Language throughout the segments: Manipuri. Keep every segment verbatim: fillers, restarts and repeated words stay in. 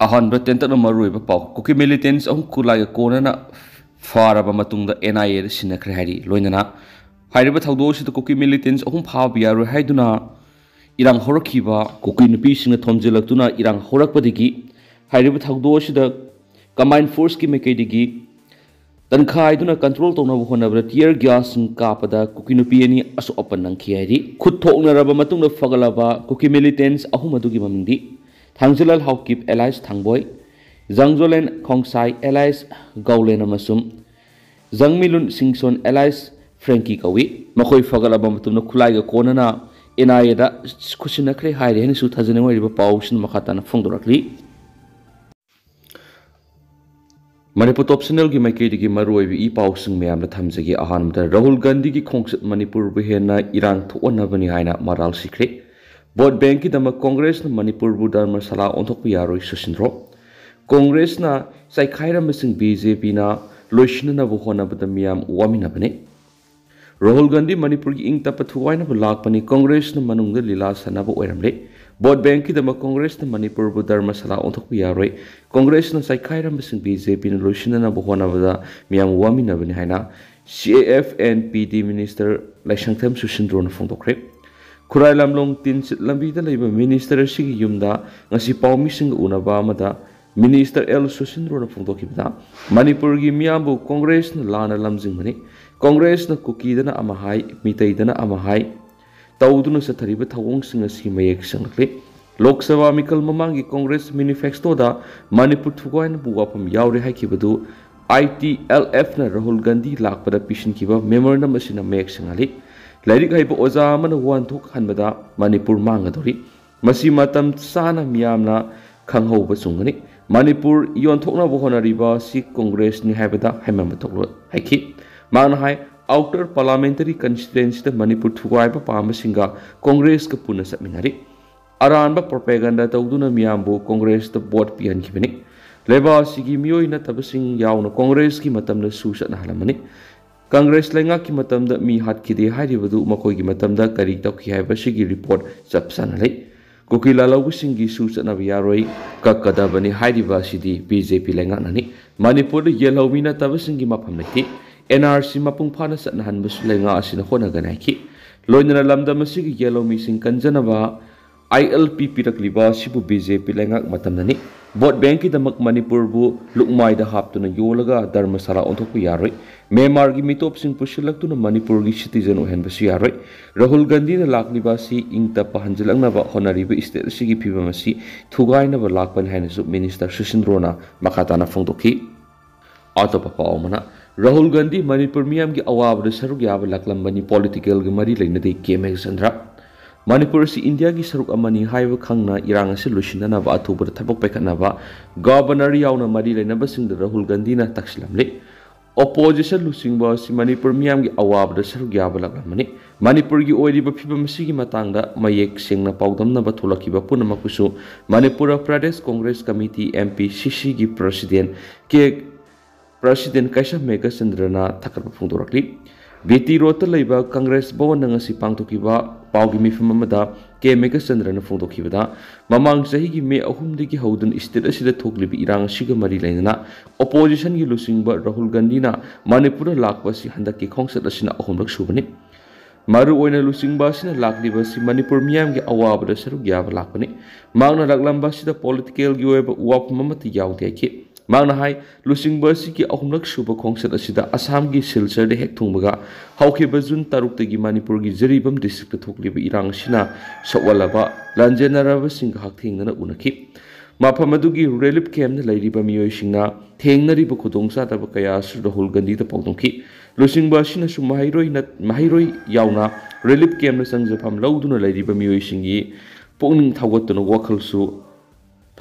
ꯑꯍꯥꯟꯕ ꯇꯦꯟꯇꯛꯅ ꯃꯔꯨꯑꯣꯏꯕ ꯄꯥꯎ: ꯀꯨꯀꯤ militants ꯑꯍꯨꯝ ꯈꯨꯠꯂꯥꯏꯒ ꯀꯣꯟꯅꯅ ꯐꯥꯔꯕ ꯃꯇꯨꯡꯗ N I A ꯗ ꯁꯤꯟꯅꯈ꯭ꯔꯦ ꯍꯥꯏꯔꯤ꯫ ꯂꯣꯏꯅꯅ ꯍꯥꯏꯔꯤꯕ ꯊꯧꯗꯣꯛ ꯑꯁꯤꯗ ꯀꯨꯀꯤ militants ꯑꯍꯨꯝ ꯐꯥꯕ ꯌꯥꯔꯣꯏ ꯍꯥꯏꯗꯨꯅ ꯏꯔꯥꯡ ꯍꯧꯔꯛꯈꯤꯕ ꯀꯨꯀꯤ ꯅꯨꯄꯤꯁꯤꯡꯅ ꯊꯣꯝꯖꯤꯜꯂꯛꯇꯨꯅ ꯏꯔꯥꯡ ꯍꯧꯔꯛꯄꯗꯒꯤ ꯍꯥꯏꯔꯤꯕ ꯊꯧꯗꯣꯛ ꯑꯁꯤꯗ combined force ꯀꯤ ꯃꯥꯏꯀꯩꯗꯒꯤ ꯇꯟꯈꯥꯏꯗꯨꯅ control ꯇꯧꯅꯕ ꯍꯣꯠꯅꯕꯗ tear gas ꯁꯤꯡ ꯀꯥꯞꯄꯗ ꯀꯨꯀꯤ ꯅꯨꯄꯤ ꯑꯅꯤ ꯑꯁꯣꯛ ꯑꯄꯟ ꯅꯪꯈꯤ ꯍꯥꯏꯔꯤ꯫ ꯈꯨꯠ ꯊꯣꯛꯅꯔꯕ ꯃꯇꯨꯡꯗ ꯐꯒꯠꯂꯕ ꯀꯨꯀꯤ militants ꯑꯍꯨꯝ ꯑꯗꯨꯒꯤ ꯃꯃꯤꯡꯗꯤ ꯊꯥꯡꯖꯂꯥꯜ ꯍꯥꯎꯀꯤꯞ alias ꯊꯥꯡꯕꯣꯏ, ꯖꯪꯖꯣꯂꯦꯟ ꯈꯣꯡꯁꯥꯏ alias ꯒꯧꯂꯦꯟ ꯑꯃꯁꯨꯡ ꯖꯪꯃꯤꯂꯨꯟ ꯁꯤꯡꯁꯣꯟ alias ꯐ꯭ꯔꯦꯡꯀꯤ ꯀꯧꯏ꯫ ꯃꯈꯣꯏ ꯐꯒꯠꯂꯕ ꯃꯇꯨꯡꯗ ꯈꯨꯠꯂꯥꯏꯒ ꯀꯣꯟꯅꯅ N I A ꯗ ꯈꯨꯠꯁꯤꯟꯅꯈ꯭ꯔꯦ ꯍꯥꯏꯔꯦ ꯍꯥꯏꯅꯁꯨ ꯊꯥꯖꯅꯤꯡꯉꯥꯏ ꯑꯣꯏꯔꯤꯕ ꯄꯥꯎꯁꯤꯅ ꯃꯈꯥ ꯇꯥꯅ ꯐꯣꯡꯗꯣꯔꯛꯂꯤ꯫ ꯃꯅꯤꯄꯨꯔ Top Channel ꯒꯤ ꯃꯥꯏꯀꯩꯗꯒꯤ ꯃꯔꯨꯑꯣꯏꯕ ꯏ ꯄꯥꯎꯁꯤꯡ ꯃꯌꯥꯝꯗ ꯊꯝꯖꯒꯦ꯫ ꯑꯍꯥꯟꯕꯗ, ꯔꯥꯍꯨꯜ ꯒꯥꯟꯙꯤꯒꯤ ꯈꯣꯡꯆꯠ ꯃꯅꯤꯄꯨꯔꯕꯨ ꯍꯦꯟꯅ ꯏꯔꯥꯡ ꯊꯣꯛꯍꯟꯅꯕꯅꯤ ꯍꯥꯏꯅ ꯃꯔꯥꯜ ꯁꯤꯈ꯭ꯔꯦ꯫ Vote bank ꯀꯤꯗꯃꯛ ꯀꯣꯡꯒ꯭ꯔꯦꯁꯅ ꯃꯅꯤꯄꯨꯔꯕꯨ ꯙꯔꯃꯁꯥꯂꯥ ꯑꯣꯟꯊꯣꯛꯄ ꯌꯥꯔꯣꯏ, ꯁꯨꯁꯤꯟꯗ꯭ꯔꯣ꯫ ꯀꯣꯡꯒ꯭ꯔꯦꯁꯅ ꯆꯥꯏꯈꯥꯏꯔꯝꯕꯁꯤꯡ BJP ꯅ ꯂꯣꯏꯁꯤꯟꯅꯅꯕ ꯍꯣꯠꯅꯕꯗ ꯃꯤꯌꯥꯝ ꯋꯥꯃꯤꯟꯅꯕꯅꯤ꯫ ꯔꯥꯍꯨꯜ ꯒꯥꯟꯙꯤ ꯃꯅꯤꯄꯨꯔꯒꯤ ꯏꯪ ꯇꯞꯄ ꯊꯨꯒꯥꯏꯅꯕ ꯂꯥꯛꯄꯅꯤ꯫ ꯀꯣꯡꯒ꯭ꯔꯦꯁꯅ ꯃꯅꯨꯡꯗ ꯂꯤꯂꯥ ꯁꯥꯟꯅꯕ ꯑꯣꯏꯔꯝꯂꯦ꯫ Vote bank ꯀꯤꯗꯃꯛ ꯀꯣꯡꯒ꯭ꯔꯦꯁꯅ ꯃꯅꯤꯄꯨꯔꯕꯨ ꯙꯔꯃꯁꯥꯂꯥ ꯑꯣꯟꯊꯣꯛꯄ ꯌꯥꯔꯣꯏ꯫ ꯀꯣꯡꯒ꯭ꯔꯦꯁꯅ ꯆꯥꯏꯈꯥꯏꯔꯝꯕꯁꯤꯡ BJP ꯅ ꯂꯣꯏꯁꯤꯟꯅꯅꯕ ꯍꯣꯠꯅꯕꯗ ꯃꯤꯌꯥꯝ ꯋꯥꯃꯤꯟꯅꯕꯅꯤ ꯍꯥꯏꯅ C A F and P D minister ꯂꯥꯏꯁꯪꯊꯦꯝ ꯁꯨꯁꯤꯟꯗ꯭ꯔꯣꯅ ꯐꯣꯡꯗꯣꯛꯈ꯭ꯔꯦ꯫ ꯈꯨꯔꯥꯏ ꯂꯝꯂꯣꯡ ꯇꯤꯟꯁꯤꯠ ꯂꯝꯕꯤꯗ ꯂꯩꯕ minister ꯑꯁꯤꯒꯤ ꯌꯨꯝꯗ ꯉꯁꯤ ꯄꯥꯎꯃꯤꯁꯤꯡꯒ ꯎꯅꯕ ꯑꯃꯗ minister L ꯁꯨꯁꯤꯟꯗ꯭ꯔꯣꯅ ꯐꯣꯡꯗꯣꯛꯈꯤꯕꯗ, ꯃꯅꯤꯄꯨꯔꯒꯤ ꯃꯤꯌꯥꯝꯕꯨ ꯀꯣꯡꯒ꯭ꯔꯦꯁꯅ ꯂꯥꯟꯅ ꯂꯝꯖꯤꯡꯕꯅꯤ꯫ ꯀꯣꯡꯒ꯭ꯔꯦꯁꯅ ꯀꯨꯀꯤꯗꯅ ꯑꯃ ꯍꯥꯏ, ꯃꯤꯇꯩꯗꯅ ꯑꯃ ꯍꯥꯏ ꯇꯧꯗꯨꯅ ꯆꯠꯊꯔꯤꯕ ꯊꯧꯑꯣꯡꯁꯤꯡ ꯑꯁꯤ ꯃꯌꯦꯛ ꯁꯦꯡꯂꯛꯂꯤ꯫ ꯂꯣꯛ ꯁꯚꯥ ꯃꯤꯈꯜ ꯃꯃꯥꯡꯒꯤ ꯀꯣꯡꯒ꯭ꯔꯦꯁ manifesto ꯗ ꯃꯅꯤꯄꯨꯔ ꯊꯨꯒꯥꯏꯅꯕ ꯋꯥꯐꯝ ꯌꯥꯎꯔꯤ ꯍꯥꯏꯈꯤꯕꯗꯨ I T L F ꯅ ꯔꯥꯍꯨꯜ ꯒꯥꯟꯙꯤ ꯂꯥꯛꯄꯗ ꯄꯤꯁꯤꯟꯈꯤꯕ memorandum ꯑꯁꯤꯅ ꯃꯌꯦꯛ ꯁꯦꯡꯍꯜꯂꯤ꯫ ꯂꯥꯏꯔꯤꯛ ꯍꯩꯕ ꯑꯣꯖꯥ ꯑꯃꯅ ꯋꯥꯍꯟꯊꯣꯛ ꯍꯟꯕꯗ ꯃꯅꯤꯄꯨꯔ ꯃꯥꯡꯒꯗꯧꯔꯤ꯫ ꯃꯁꯤ ꯃꯇꯝ ꯆꯥꯅ ꯃꯤꯌꯥꯝꯅ ꯈꯪꯍꯧꯕ ꯆꯨꯝꯒꯅꯤ꯫ ꯃꯅꯤꯄꯨꯔ ꯌꯣꯟꯊꯣꯛꯅꯕ ꯍꯣꯠꯅꯔꯤꯕ ꯑꯁꯤ ꯀꯣꯡꯒ꯭ꯔꯦꯁꯅꯤ ꯍꯥꯏꯕꯗ ꯍꯥꯏꯃꯟꯕ ꯊꯣꯛꯂꯣꯏ ꯍꯥꯏꯈꯤ꯫ ꯃꯍꯥꯛꯅ ꯍꯥꯏ, Outer Parliamentary Constituency ꯗ ꯃꯅꯤꯄꯨꯔ ꯊꯨꯒꯥꯏꯕ ꯄꯥꯝꯕꯁꯤꯡꯒ ꯀꯣꯡꯒ꯭ꯔꯦꯁꯀ ꯄꯨꯟꯅ ꯆꯠꯃꯤꯟꯅꯔꯤ꯫ ꯑꯔꯥꯟꯕ propaganda ꯇꯧꯗꯨꯅ ꯃꯤꯌꯥꯝꯕꯨ ꯀꯣꯡꯒ꯭ꯔꯦꯁꯇ vote ꯄꯤꯍꯟꯈꯤꯕꯅꯤ꯫ ꯂꯩꯕꯥꯛ ꯑꯁꯤꯒꯤ ꯃꯤꯑꯣꯏ ꯅꯠꯇꯕꯁꯤꯡ ꯌꯥꯎꯅ ꯀꯣꯡꯒ꯭ꯔꯦꯁꯀꯤ ꯃꯇꯝꯗꯁꯨ ꯆꯠꯅꯍꯜꯂꯝꯕꯅꯤ꯫ ꯀꯪꯒ꯭ꯔꯦꯁ ꯂꯩꯉꯥꯛꯀꯤ ꯃꯇꯝꯗ ꯃꯤ ꯍꯥꯠꯈꯤꯗꯦ ꯍꯥꯏꯔꯤꯕꯗꯨ ꯃꯈꯣꯏꯒꯤ ꯃꯇꯝꯗ ꯀꯔꯤ ꯇꯧꯈꯤ ꯍꯥꯏꯕꯁꯤꯒꯤ report ꯆꯞ ꯆꯥꯅ ꯂꯩ꯫ ꯀꯨꯀꯤ ꯂꯥꯜꯍꯧꯕꯁꯤꯡꯒꯤꯁꯨ ꯆꯠꯅꯕ ꯌꯥꯔꯣꯏ, ꯀꯛꯀꯗꯕꯅꯤ ꯍꯥꯏꯔꯤꯕ ꯑꯁꯤꯗꯤ ꯕꯤ ꯖꯦ ꯄꯤ ꯂꯩꯉꯥꯛꯅꯅꯤ꯫ ꯃꯅꯤꯄꯨꯔꯗ ꯌꯦꯜꯍꯧꯃꯤ ꯅꯠꯇꯕꯁꯤꯡꯒꯤ ꯃꯐꯝ ꯂꯩꯇꯦ꯫ ꯑꯦꯟ ꯑꯥꯔ ꯁꯤ ꯃꯄꯨꯡ ꯐꯥꯅ ꯆꯠꯅꯍꯟꯕꯁꯨ ꯂꯩꯉꯥꯛ ꯑꯁꯤꯅ ꯍꯣꯠꯅꯒꯅꯤ ꯍꯥꯏꯈꯤ꯫ ꯂꯣꯏꯅꯅ ꯂꯝꯗꯝ ꯑꯁꯤꯒꯤ ꯌꯦꯜꯍꯧꯃꯤꯁꯤꯡ ꯀꯟꯖꯅꯕ ꯑꯥꯏ ꯑꯦꯜ ꯄꯤ ꯄꯤꯔꯛꯂꯤꯕ ꯑꯁꯤꯕꯨ ꯕꯤ ꯖꯦ ꯄꯤ ꯂꯩꯉꯥꯛ ꯃꯇꯝꯗꯅꯤ꯫ ꯚꯣꯠ ꯕꯦꯡꯀꯤꯗꯃꯛ ꯃꯅꯤꯄꯨꯔꯕꯨ ꯂꯨꯛꯃꯥꯏꯗ ꯍꯥꯞꯇꯨꯅ ꯌꯣꯜꯂꯒ ꯙꯔꯃꯁꯥꯂꯥ ꯑꯣꯟꯊꯣꯛꯄ ꯌꯥꯔꯣꯏ꯫ ꯃ꯭ꯌꯥꯟꯃꯥꯔꯒꯤ ꯃꯤꯇꯣꯞꯁꯤꯡ ꯄꯨꯁꯤꯜꯂꯛꯇꯨꯅ ꯃꯅꯤꯄꯨꯔꯒꯤ ꯁꯤꯇꯤꯖꯟ ꯑꯣꯏꯍꯟꯕꯁꯨ ꯌꯥꯔꯣꯏ꯫ ꯔꯥꯍꯨꯜ ꯒꯥꯟꯙꯤꯅ ꯂꯥꯛꯂꯤꯕ ꯑꯁꯤ ꯏꯪ ꯇꯞꯄ ꯍꯟꯖꯤꯜꯂꯛꯅꯕ ꯍꯣꯠꯅꯔꯤꯕ ꯁ꯭ꯇꯦꯠ ꯑꯁꯤꯒꯤ ꯐꯤꯕꯝ ꯑꯁꯤ ꯊꯨꯒꯥꯏꯅꯕ ꯂꯥꯛꯄꯅꯤ ꯍꯥꯏꯅꯁꯨ ꯃꯤꯅꯤꯁꯇꯔ ꯁꯨꯁꯤꯟꯗ꯭ꯔꯣꯅ ꯃꯈꯥ ꯇꯥꯅ ꯐꯣꯡꯗꯣꯛꯈꯤ꯫ ꯑꯇꯣꯞꯄ ꯄꯥꯎ ꯑꯃꯅ, ꯔꯥꯍꯨꯜ ꯒꯥꯟꯙꯤ ꯃꯅꯤꯄꯨꯔ ꯃꯤꯌꯥꯝꯒꯤ ꯑꯋꯥꯕꯗ ꯁꯔꯨꯛ ꯌꯥꯕ ꯂꯥꯛꯂꯝꯕꯅꯤ, ꯄꯣꯂꯤꯇꯤꯀꯦꯜꯒꯤ ꯃꯔꯤ ꯂꯩꯅꯗꯦ, ꯀꯦ ꯃꯦꯘꯆꯟꯗ꯭ꯔ꯫ ꯃꯅꯤꯄꯨꯔ ꯑꯁꯤ ꯏꯟꯗꯤꯌꯥꯒꯤ ꯁꯔꯨꯛ ꯑꯃꯅꯤ ꯍꯥꯏꯕ ꯈꯪꯅ ꯏꯔꯥꯡ ꯑꯁꯤ ꯂꯣꯏꯁꯤꯟꯅꯅꯕ ꯑꯊꯨꯕꯗ ꯊꯕꯛ ꯄꯥꯏꯈꯠꯅꯕ ꯒꯕꯔꯅꯔ ꯌꯥꯎꯅ ꯃꯔꯤ ꯂꯩꯅꯕꯁꯤꯡꯗ ꯔꯥꯍꯨꯜ ꯒꯥꯟꯙꯤꯅ ꯇꯛꯁꯤꯜꯂꯝꯂꯤ꯫ ꯑꯣꯄꯣꯖꯤꯁꯟ ꯂꯨꯆꯤꯡꯕ ꯑꯁꯤ ꯃꯅꯤꯄꯨꯔ ꯃꯤꯌꯥꯝꯒꯤ ꯑꯋꯥꯕꯗ ꯁꯔꯨꯛ ꯌꯥꯕ ꯂꯥꯛꯂꯝꯕꯅꯤ꯫ ꯃꯅꯤꯄꯨꯔꯒꯤ ꯑꯣꯏꯔꯤꯕ ꯐꯤꯕꯝ ꯑꯁꯤꯒꯤ ꯃꯇꯥꯡꯗ ꯃꯌꯦꯛ ꯁꯦꯡꯅ ꯄꯥꯎꯗꯝꯅꯕ ꯊꯣꯛꯂꯛꯈꯤꯕ ꯄꯨꯝꯅꯃꯛꯄꯨꯁꯨ Manipur Pradesh Congress committee, M P C ꯁꯤꯒꯤ ꯄ꯭ꯔꯁꯤꯗꯦꯟ ꯀꯦ ꯄ꯭ꯔꯁꯤꯗꯦꯟ ꯀꯩꯁꯥꯝ ꯃꯦꯘꯆꯟꯗ꯭ꯔꯅ ꯊꯥꯒꯠꯄ ꯐꯣꯡꯗꯣꯔꯛꯂꯤ꯫ ꯕꯤ ꯇꯤ ꯔꯣꯗꯇ ꯂꯩꯕ ꯀꯪꯒ꯭ꯔꯦꯁ ꯚꯋꯟꯗ ꯉꯁꯤ ꯄꯥꯡꯊꯣꯛꯈꯤꯕ ꯄꯥꯎꯒꯤ ꯃꯤꯐꯝ ꯑꯃꯗ ꯀꯦ ꯃꯦꯘꯆꯟꯗ꯭ꯔꯅ ꯐꯣꯡꯗꯣꯛꯈꯤꯕꯗ, ꯃꯃꯥꯡ ꯆꯍꯤꯒꯤ ꯃꯦ ꯑꯍꯨꯝꯗꯒꯤ ꯍꯧꯗꯨꯅ ꯁ꯭ꯇꯦꯠ ꯑꯁꯤꯗ ꯊꯣꯛꯂꯤꯕ ꯏꯔꯥꯡ ꯑꯁꯤꯒ ꯃꯔꯤ ꯂꯩꯅꯅ ꯑꯣꯄꯣꯖꯤꯁꯟꯒꯤ ꯂꯨꯆꯤꯡꯕ ꯔꯥꯍꯨꯜ ꯒꯥꯟꯙꯤꯅ ꯃꯅꯤꯄꯨꯔꯗ ꯂꯥꯛꯄ ꯑꯁꯤ ꯍꯟꯗꯛꯀꯤ ꯈꯣꯡꯆꯠ ꯑꯁꯤꯅ ꯑꯍꯨꯝꯂꯛ ꯁꯨꯕꯅꯤ꯫ ꯃꯔꯨꯑꯣꯏꯅ ꯂꯨꯆꯤꯡꯕ ꯑꯁꯤꯅ ꯂꯥꯛꯂꯤꯕ ꯑꯁꯤ ꯃꯅꯤꯄꯨꯔ ꯃꯤꯌꯥꯝꯒꯤ ꯑꯋꯥꯕꯗ ꯁꯔꯨꯛ ꯌꯥꯕ ꯂꯥꯛꯄꯅꯤ꯫ ꯃꯍꯥꯛꯅ ꯂꯥꯛꯂꯝꯕ ꯑꯁꯤꯗ ꯄꯣꯂꯤꯇꯤꯀꯦꯜꯒꯤ ꯑꯣꯏꯕ ꯋꯥꯐꯝ ꯑꯃꯠꯇ ꯌꯥꯎꯗꯦ ꯍꯥꯏꯈꯤ꯫ ꯃꯍꯥꯛꯅ ꯍꯥꯏ, ꯂꯨꯆꯤꯡꯕ ꯑꯁꯤꯒꯤ ꯑꯍꯨꯝꯂꯛ ꯁꯨꯕ ꯈꯣꯡꯆꯠ ꯑꯁꯤꯗ ꯑꯁꯥꯝꯒꯤ ꯁꯤꯜꯆꯔꯗ ꯍꯦꯛ ꯊꯨꯡꯕꯒ ꯍꯧꯈꯤꯕ ꯖꯨꯟ ꯇꯔꯨꯛꯇꯒꯤ ꯃꯅꯤꯄꯨꯔꯒꯤ ꯖꯤꯔꯤꯕꯥꯝ ꯗꯤꯁꯇ꯭ꯔꯤꯛꯇ ꯊꯣꯛꯂꯤꯕ ꯏꯔꯥꯡ ꯑꯁꯤꯅ ꯁꯣꯛꯍꯜꯂꯕ ꯂꯥꯟꯖꯦꯟꯅꯔꯕꯁꯤꯡꯒ ꯍꯛꯊꯦꯡꯅꯅ ꯎꯅꯈꯤ꯫ ꯃꯐꯝ ꯑꯗꯨꯒꯤ ꯔꯤꯂꯤꯐ ꯀꯦꯝꯞꯇ ꯂꯩꯔꯤꯕ ꯃꯤꯑꯣꯏꯁꯤꯡꯅ ꯊꯦꯡꯅꯔꯤꯕ ꯈꯨꯗꯣꯡꯆꯥꯗꯕ ꯀꯌꯥ ꯑꯁꯤ ꯔꯥꯍꯨꯜ ꯒꯥꯟꯙꯤꯗ ꯄꯥꯎꯗꯝꯈꯤ꯫ ꯂꯨꯆꯤꯡꯕ ꯑꯁꯤꯅꯁꯨ ꯃꯍꯩꯔꯣꯏ ꯅꯠ-, ꯃꯍꯩꯔꯣꯏ ꯌꯥꯎꯅ ꯔꯤꯂꯤꯐ ꯀꯦꯝꯞꯇ ꯆꯪꯖꯐꯝ ꯂꯧꯗꯨꯅ ꯂꯩꯔꯤꯕ ꯃꯤꯑꯣꯏꯁꯤꯡꯒꯤ ꯄꯨꯛꯅꯤꯡ ꯊꯧꯒꯠꯇꯨꯅ ꯋꯥꯈꯜꯁꯨ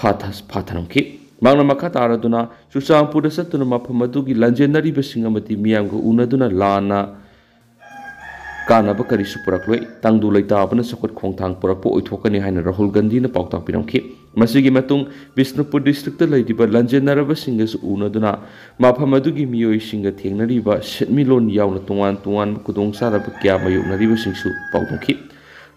ꯐꯥꯊ-, ꯐꯥꯊꯔꯝꯈꯤ꯫ ꯃꯍꯥꯛꯅ ꯃꯈꯥ ꯇꯥꯔꯗꯨꯅ ꯆꯨꯔꯆꯥꯟꯄꯨꯔꯗ ꯆꯠꯇꯨꯅ ꯃꯐꯝ ꯑꯗꯨꯒꯤ ꯂꯥꯟꯖꯦꯟꯅꯔꯤꯕꯁꯤꯡ ꯑꯃꯗꯤ ꯃꯤꯌꯥꯝꯒ ꯎꯅꯗꯨꯅ ꯂꯥꯟꯅ ꯀꯥꯟꯅꯕ ꯀꯔꯤꯁꯨ ꯄꯨꯔꯛꯂꯣꯏ, ꯇꯪꯗꯨ ꯂꯩꯇꯥꯕꯅ ꯆꯥꯎꯈꯠ ꯈꯣꯡꯊꯥꯡ ꯄꯨꯔꯛꯄ ꯑꯣꯏꯊꯣꯛꯀꯅꯤ ꯍꯥꯏꯅ ꯔꯥꯍꯨꯜ ꯒꯥꯟꯙꯤꯅ ꯄꯥꯎꯇꯥꯛ ꯄꯤꯔꯝꯈꯤ꯫ ꯃꯁꯤꯒꯤ ꯃꯇꯨꯡ ꯕꯤꯁꯅꯨꯄꯨꯔ ꯗꯤꯁꯇ꯭ꯔꯤꯛꯇ ꯂꯩꯔꯤꯕ ꯂꯥꯟꯖꯦꯟꯅꯔꯕꯁꯤꯡꯒꯁꯨ ꯎꯅꯗꯨꯅ ꯃꯐꯝ ꯑꯗꯨꯒꯤ ꯃꯤꯑꯣꯏꯁꯤꯡꯒ ꯊꯦꯡꯅꯔꯤꯕ ꯁꯦꯟꯃꯤꯠꯂꯣꯟ ꯌꯥꯎꯅ ꯇꯣꯉꯥꯟ ꯇꯣꯉꯥꯟꯕ ꯈꯨꯗꯣꯡꯆꯥꯗꯕ ꯀꯌꯥ ꯃꯥꯌꯣꯛꯅꯔꯤꯕꯁꯤꯡꯁꯨ ꯄꯥꯎꯗꯝꯈꯤ꯫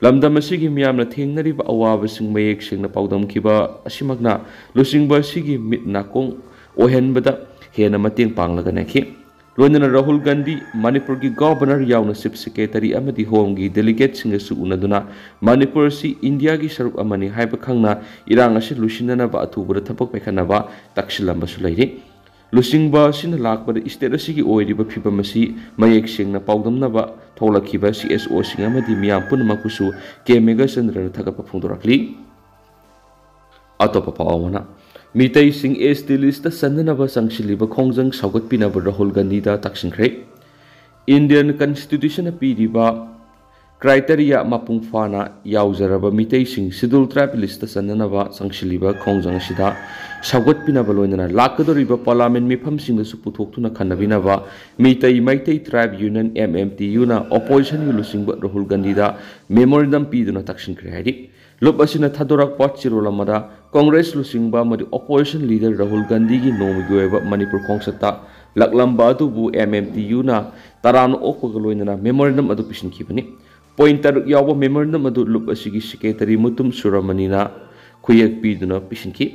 ꯂꯝꯗꯝ ꯑꯁꯤꯒꯤ ꯃꯤꯌꯥꯝꯅ ꯊꯦꯡꯅꯔꯤꯕ ꯑꯋꯥꯕꯁꯤꯡ ꯃꯌꯦꯛ ꯁꯦꯡꯅ ꯄꯥꯎꯗꯝꯈꯤꯕ ꯑꯁꯤꯃꯛꯅ ꯂꯨꯆꯤꯡꯕ ꯑꯁꯤꯒꯤ ꯃꯤꯠ ꯅꯥꯀꯣꯡ ꯑꯣꯏꯍꯟꯕꯗ ꯍꯦꯟꯅ ꯃꯇꯦꯡ ꯄꯥꯡꯂꯒꯅꯈꯤ꯫ ꯂꯣꯏꯅꯅ ꯔꯥꯍꯨꯜ ꯒꯥꯟꯙꯤ ꯃꯅꯤꯄꯨꯔꯒꯤ ꯒꯣꯚꯔꯅꯔ ꯌꯥꯎꯅ ꯆꯤꯐ ꯁꯦꯀ꯭ꯔꯦꯇꯔꯤ ꯑꯃꯗꯤ ꯍꯣꯝꯒꯤ ꯗꯦꯂꯤꯒꯦꯠꯁꯤꯡꯒꯁꯨ ꯎꯅꯗꯨꯅ ꯃꯅꯤꯄꯨꯔ ꯑꯁꯤ ꯏꯟꯗꯤꯌꯥꯒꯤ ꯁꯔꯨꯛ ꯑꯃꯅꯤ ꯍꯥꯏꯕ ꯈꯪꯅ ꯏꯔꯥꯡ ꯑꯁꯤ ꯂꯣꯏꯁꯤꯟꯅꯅꯕ ꯑꯊꯨꯕꯗ ꯊꯕꯛ ꯄꯥꯏꯈꯠꯅꯕ ꯇꯛꯁꯤꯜꯂꯝꯕꯁꯨ ꯂꯩꯔꯤ꯫ ꯂꯨꯆꯤꯡꯕ ꯑꯁꯤꯅ ꯂꯥꯛꯄꯗ ꯁ꯭ꯇꯦꯠ ꯑꯁꯤꯒꯤ ꯑꯣꯏꯔꯤꯕ ꯐꯤꯕꯝ ꯑꯁꯤ ꯃꯌꯦꯛ ꯁꯦꯡꯅ ꯄꯥꯎꯗꯝꯅꯕ ꯊꯣꯛꯂꯛꯈꯤꯕ ꯁꯤ ꯑꯦꯁ ꯑꯣꯁꯤꯡ ꯑꯃꯗꯤ ꯃꯤꯌꯥꯝ ꯄꯨꯝꯅꯃꯛꯄꯨꯁꯨ ꯀꯦ ꯃꯦꯘꯆꯟꯗ꯭ꯔꯅ ꯊꯥꯒꯠꯄ ꯐꯣꯡꯗꯣꯔꯛꯂꯤ꯫ ꯑꯇꯣꯞꯄ ꯄꯥꯎ ꯑꯃꯅ, ꯃꯤꯇꯩꯁꯤꯡ ꯑꯦꯁ ꯇꯤ ꯂꯤꯁꯇ ꯆꯟꯅꯅꯕ ꯆꯪꯁꯤꯜꯂꯤꯕ ꯈꯣꯡꯖꯪ ꯁꯧꯒꯠꯄꯤꯅꯕ ꯔꯥꯍꯨꯜ ꯒꯥꯟꯙꯤꯗ ꯇꯛꯁꯤꯟꯈ꯭ꯔꯦ꯫ ꯏꯟꯗꯤꯌꯟ ꯀꯟꯁꯇꯤꯇ꯭ꯌꯨꯁꯟꯅ ꯄꯤꯔꯤꯕ ꯀ꯭ꯔꯥꯏꯇꯦꯔꯤꯌꯥ ꯃꯄꯨꯡ ꯐꯥꯅ ꯌꯥꯎꯖꯔꯕ ꯃꯤꯇꯩꯁꯤꯡ ꯁꯦꯗ꯭ꯌꯨꯜ ꯇ꯭ꯔꯥꯏꯕ ꯂꯤꯁꯇ ꯆꯟꯅꯅꯕ ꯆꯪꯁꯤꯜꯂꯤꯕ ꯈꯣꯡꯖꯪ ꯑꯁꯤꯗ ꯁꯧꯒꯠꯄꯤꯅꯕ ꯂꯣꯏꯅꯅ ꯂꯥꯛꯀꯗꯧꯔꯤꯕ ꯄꯥꯔꯂꯥꯃꯦꯟ ꯃꯤꯐꯝꯁꯤꯡꯗꯁꯨ ꯄꯨꯊꯣꯛꯇꯨꯅ ꯈꯟꯅꯕꯤꯅꯕ ꯃꯤꯇꯩ ꯃꯩꯇꯩ ꯇ꯭ꯔꯥꯏꯕ ꯌꯨꯅꯤꯌꯟ, ꯑꯦꯝ ꯑꯦꯝ ꯇꯤ ꯌꯨꯅ ꯑꯣꯄꯣꯖꯤꯁꯟꯒꯤ ꯂꯨꯆꯤꯡꯕ ꯔꯥꯍꯨꯜ ꯒꯥꯟꯙꯤꯗ ꯃꯦꯃꯣꯔꯦꯟꯗꯝ ꯄꯤꯗꯨꯅ ꯇꯛꯁꯤꯟꯈ꯭ꯔꯦ ꯍꯥꯏꯔꯤ꯫ ꯂꯨꯞ ꯑꯁꯤꯅ ꯊꯥꯗꯣꯔꯛꯄ ꯆꯦꯔꯣꯜ ꯑꯃꯗ ꯀꯣꯡꯒ꯭ꯔꯦꯁ ꯂꯨꯆꯤꯡꯕ ꯑꯃꯗꯤ ꯑꯣꯄꯣꯖꯤꯁꯟ ꯂꯤꯗꯔ ꯔꯥꯍꯨꯜ ꯒꯥꯟꯙꯤꯒꯤ ꯅꯣꯡꯃꯒꯤ ꯑꯣꯏꯕ ꯃꯅꯤꯄꯨꯔ ꯈꯣꯡꯆꯠꯇ ꯂꯥꯛꯂꯝꯕ ꯑꯗꯨꯕꯨ ꯑꯦꯝ ꯑꯦꯝ ꯇꯤ ꯌꯨꯅ ꯇꯔꯥꯝꯅ ꯑꯣꯛꯄꯒ ꯂꯣꯏꯅꯅ ꯃꯦꯃꯣꯔꯦꯟꯗꯝ ꯑꯗꯨ ꯄꯤꯁꯤꯟꯈꯤꯕꯅꯤ꯫ ꯄꯣꯏꯟꯠ ꯇꯔꯨꯛ ꯌꯥꯎꯕ ꯃꯦꯃꯣꯔꯦꯟꯗꯝ ꯑꯗꯨ ꯂꯨꯞ ꯑꯁꯤꯒꯤ ꯁꯦꯀ꯭ꯔꯦꯇꯔꯤ ꯃꯨꯇꯨꯝ ꯁꯨꯔꯃꯅꯤꯅ ꯈꯨꯌꯦꯛ ꯄꯤꯗꯨꯅ ꯄꯤꯁꯤꯟꯈꯤ꯫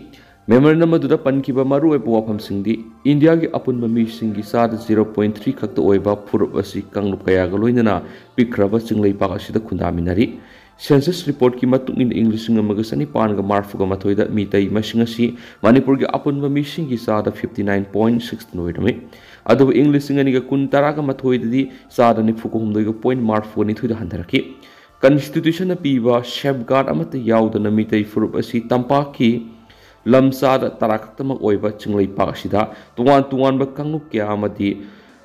ꯃꯦꯃꯣꯔꯦꯟꯗꯝ ꯑꯗꯨꯗ ꯄꯟꯈꯤꯕ ꯃꯔꯨꯑꯣꯏꯕ ꯋꯥꯐꯝꯁꯤꯡꯗꯤ ꯏꯟꯗꯤꯌꯥꯒꯤ ꯑꯄꯨꯟꯕ ꯃꯤꯁꯤꯡꯒꯤ ꯆꯥꯗ ꯖꯤꯔꯣ ꯄꯣꯏꯟꯠ ꯊ꯭ꯔꯤ ꯈꯛꯇ ꯑꯣꯏꯕ ꯐꯨꯔꯨꯞ ꯑꯁꯤ ꯀꯥꯡꯂꯨꯞ ꯀꯌꯥꯒ ꯂꯣꯏꯅꯅ ꯄꯤꯛꯈ꯭ꯔꯕ ꯆꯤꯡꯂꯩꯄꯥꯛ ꯑꯁꯤꯗ ꯈꯨꯟꯗꯥꯃꯤꯟꯅꯔꯤ꯫ ꯁꯦꯟꯁꯁ ꯔꯤꯄꯣꯔꯠꯀꯤ ꯃꯇꯨꯡ ꯏꯟꯅ ꯏꯪ ꯂꯤꯁꯤꯡ ꯑꯃꯒ ꯆꯅꯤꯄꯥꯟꯒ ꯃꯔꯤꯐꯨꯒ ꯃꯥꯊꯣꯏꯗ ꯃꯤꯇꯩ ꯃꯁꯤꯡ ꯑꯁꯤ ꯃꯅꯤꯄꯨꯔꯒꯤ ꯑꯄꯨꯟꯕ ꯃꯤꯁꯤꯡꯒꯤ ꯆꯥꯗ ꯐꯤꯐꯇꯤ ꯅꯥꯏꯟ ꯄꯣꯏꯟꯠ ꯁꯤꯛꯁꯇꯤꯟ ꯑꯣꯏꯔꯝꯃꯤ꯫ ꯑꯗꯨꯕꯨ ꯏꯪ ꯂꯤꯁꯤꯡ ꯑꯅꯤꯒ ꯀꯨꯟ ꯇꯔꯥꯒ ꯃꯥꯊꯣꯏꯗꯗꯤ ꯆꯥꯗ ꯅꯤꯐꯨꯒ ꯍꯨꯝꯗꯣꯏꯒ ꯄꯣꯏꯟꯠ ꯃꯔꯤꯐꯨꯒ ꯅꯤꯊꯣꯏꯗ ꯍꯟꯊꯔꯛꯈꯤ꯫ ꯀꯟꯁꯇꯤꯇ꯭ꯌꯨꯁꯟꯅ ꯄꯤꯕ ꯁꯦꯐꯒꯥꯔꯗ ꯑꯃꯠꯇ ꯌꯥꯎꯗꯅ ꯃꯤꯇꯩ ꯐꯨꯔꯨꯞ ꯑꯁꯤ ꯇꯝꯄꯥꯛꯀꯤ ꯂꯝ ꯆꯥꯗ ꯇꯔꯥ ꯈꯛꯇꯃꯛ ꯑꯣꯏꯕ ꯆꯤꯡꯂꯩꯄꯥꯛ ꯑꯁꯤꯗ ꯇꯣꯉꯥꯟ ꯇꯣꯉꯥꯟꯕ ꯀꯥꯡꯂꯨꯞ ꯀꯌꯥ ꯑꯃꯗꯤ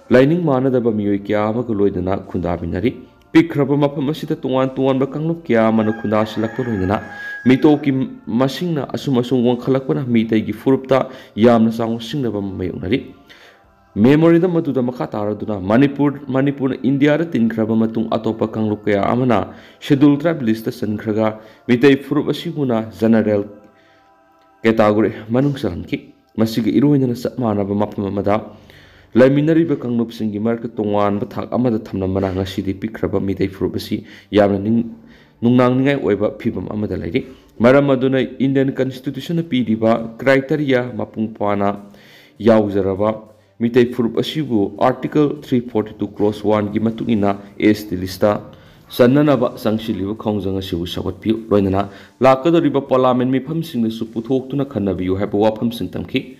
ꯂꯥꯏꯅꯤꯡ ꯃꯥꯟꯅꯗꯕ ꯃꯤꯑꯣꯏ ꯀꯌꯥ ꯑꯃꯒ ꯂꯣꯏꯅꯅ ꯈꯨꯟꯗꯥꯃꯤꯟꯅꯔꯤ꯫ ꯄꯤꯛꯈ꯭ꯔꯕ ꯃꯐꯝ ꯑꯁꯤꯗ ꯇꯣꯉꯥꯟ ꯇꯣꯉꯥꯟꯕ ꯀꯥꯡꯂꯨꯞ ꯀꯌꯥ ꯑꯃꯅ ꯈꯨꯟꯗꯥꯁꯤꯜꯂꯛꯄ ꯂꯣꯏꯅꯅ ꯃꯤꯇꯣꯞꯀꯤ ꯃꯁꯤꯡꯅ ꯑꯁꯨꯝ ꯑꯁꯨꯝ ꯋꯥꯡꯈꯠꯂꯛꯄꯅ ꯃꯤꯇꯩꯒꯤ ꯐꯨꯔꯨꯞꯇ ꯌꯥꯝꯅ ꯆꯥꯎꯅ ꯁꯤꯡꯅꯕ ꯑꯃ ꯃꯥꯌꯣꯛꯅꯔꯤ꯫ ꯃꯦꯃꯣꯔꯦꯟꯗꯝ ꯑꯗꯨꯗ ꯃꯈꯥ ꯇꯥꯔꯗꯨꯅ ꯃꯅꯤꯄꯨꯔ, ꯃꯅꯤꯄꯨꯔꯅ ꯏꯟꯗꯤꯌꯥꯗ ꯇꯤꯟꯈ꯭ꯔꯕ ꯃꯇꯨꯡ ꯑꯇꯣꯞꯄ ꯀꯥꯡꯂꯨꯞ ꯀꯌꯥ ꯑꯃꯅ ꯁꯦꯗ꯭ꯌꯨꯜ ꯇ꯭ꯔꯥꯏꯕ ꯂꯤꯁꯇ ꯆꯟꯈ꯭ꯔꯒ ꯃꯤꯇꯩ ꯐꯨꯔꯨꯞ ꯑꯁꯤꯕꯨꯅ ꯖꯦꯅꯔꯦꯜ ꯀꯦꯇꯥꯒꯣꯔꯤ ꯃꯅꯨꯡ ꯆꯜꯍꯟꯈꯤ꯫ ꯃꯁꯤꯒ ꯏꯔꯣꯏꯅꯅ ꯆꯞ ꯃꯥꯟꯅꯕ ꯃꯐꯝ ꯑꯃꯗ ꯂꯩꯃꯤꯟꯅꯔꯤꯕ ꯀꯥꯡꯂꯨꯞꯁꯤꯡꯒꯤ ꯃꯔꯛꯇ ꯇꯣꯉꯥꯟꯕ ꯊꯥꯛ ꯑꯃꯗ ꯊꯝꯂꯝꯕꯅ ꯉꯁꯤꯗꯤ ꯄꯤꯛꯈ꯭ꯔꯕ ꯃꯤꯇꯩ ꯐꯨꯔꯨꯞ ꯑꯁꯤ ꯌꯥꯝꯅ ꯅꯤꯡ-, ꯅꯨꯡꯅꯥꯡꯅꯤꯡꯉꯥꯏ ꯑꯣꯏꯕ ꯐꯤꯕꯝ ꯑꯃꯗ ꯂꯩꯔꯤ꯫ ꯃꯔꯝ ꯑꯗꯨꯅ Indian Constitution ꯅ ꯄꯤꯔꯤꯕ criteria ꯃꯄꯨꯡ ꯐꯥꯅ ꯌꯥꯎꯖꯔꯕ ꯃꯤꯇꯩ ꯐꯨꯔꯨꯞ ꯑꯁꯤꯕꯨ Article three forty two clause one ꯒꯤ ꯃꯇꯨꯡ ꯏꯟꯅ S T list ꯇ ꯆꯟꯅꯅꯕ ꯆꯪꯁꯤꯜꯂꯤꯕ ꯈꯣꯡꯖꯪ ꯑꯁꯤꯕꯨ ꯁꯧꯒꯠꯄꯤꯌꯨ꯫ ꯂꯣꯏꯅꯅ ꯂꯥꯛꯀꯗꯧꯔꯤꯕ Parliament ꯃꯤꯐꯝꯁꯤꯡꯗꯁꯨ ꯄꯨꯊꯣꯛꯇꯨꯅ ꯈꯟꯅꯕꯤꯌꯨ ꯍꯥꯏꯕ ꯋꯥꯐꯝꯁꯤꯡ ꯊꯝꯈꯤ꯫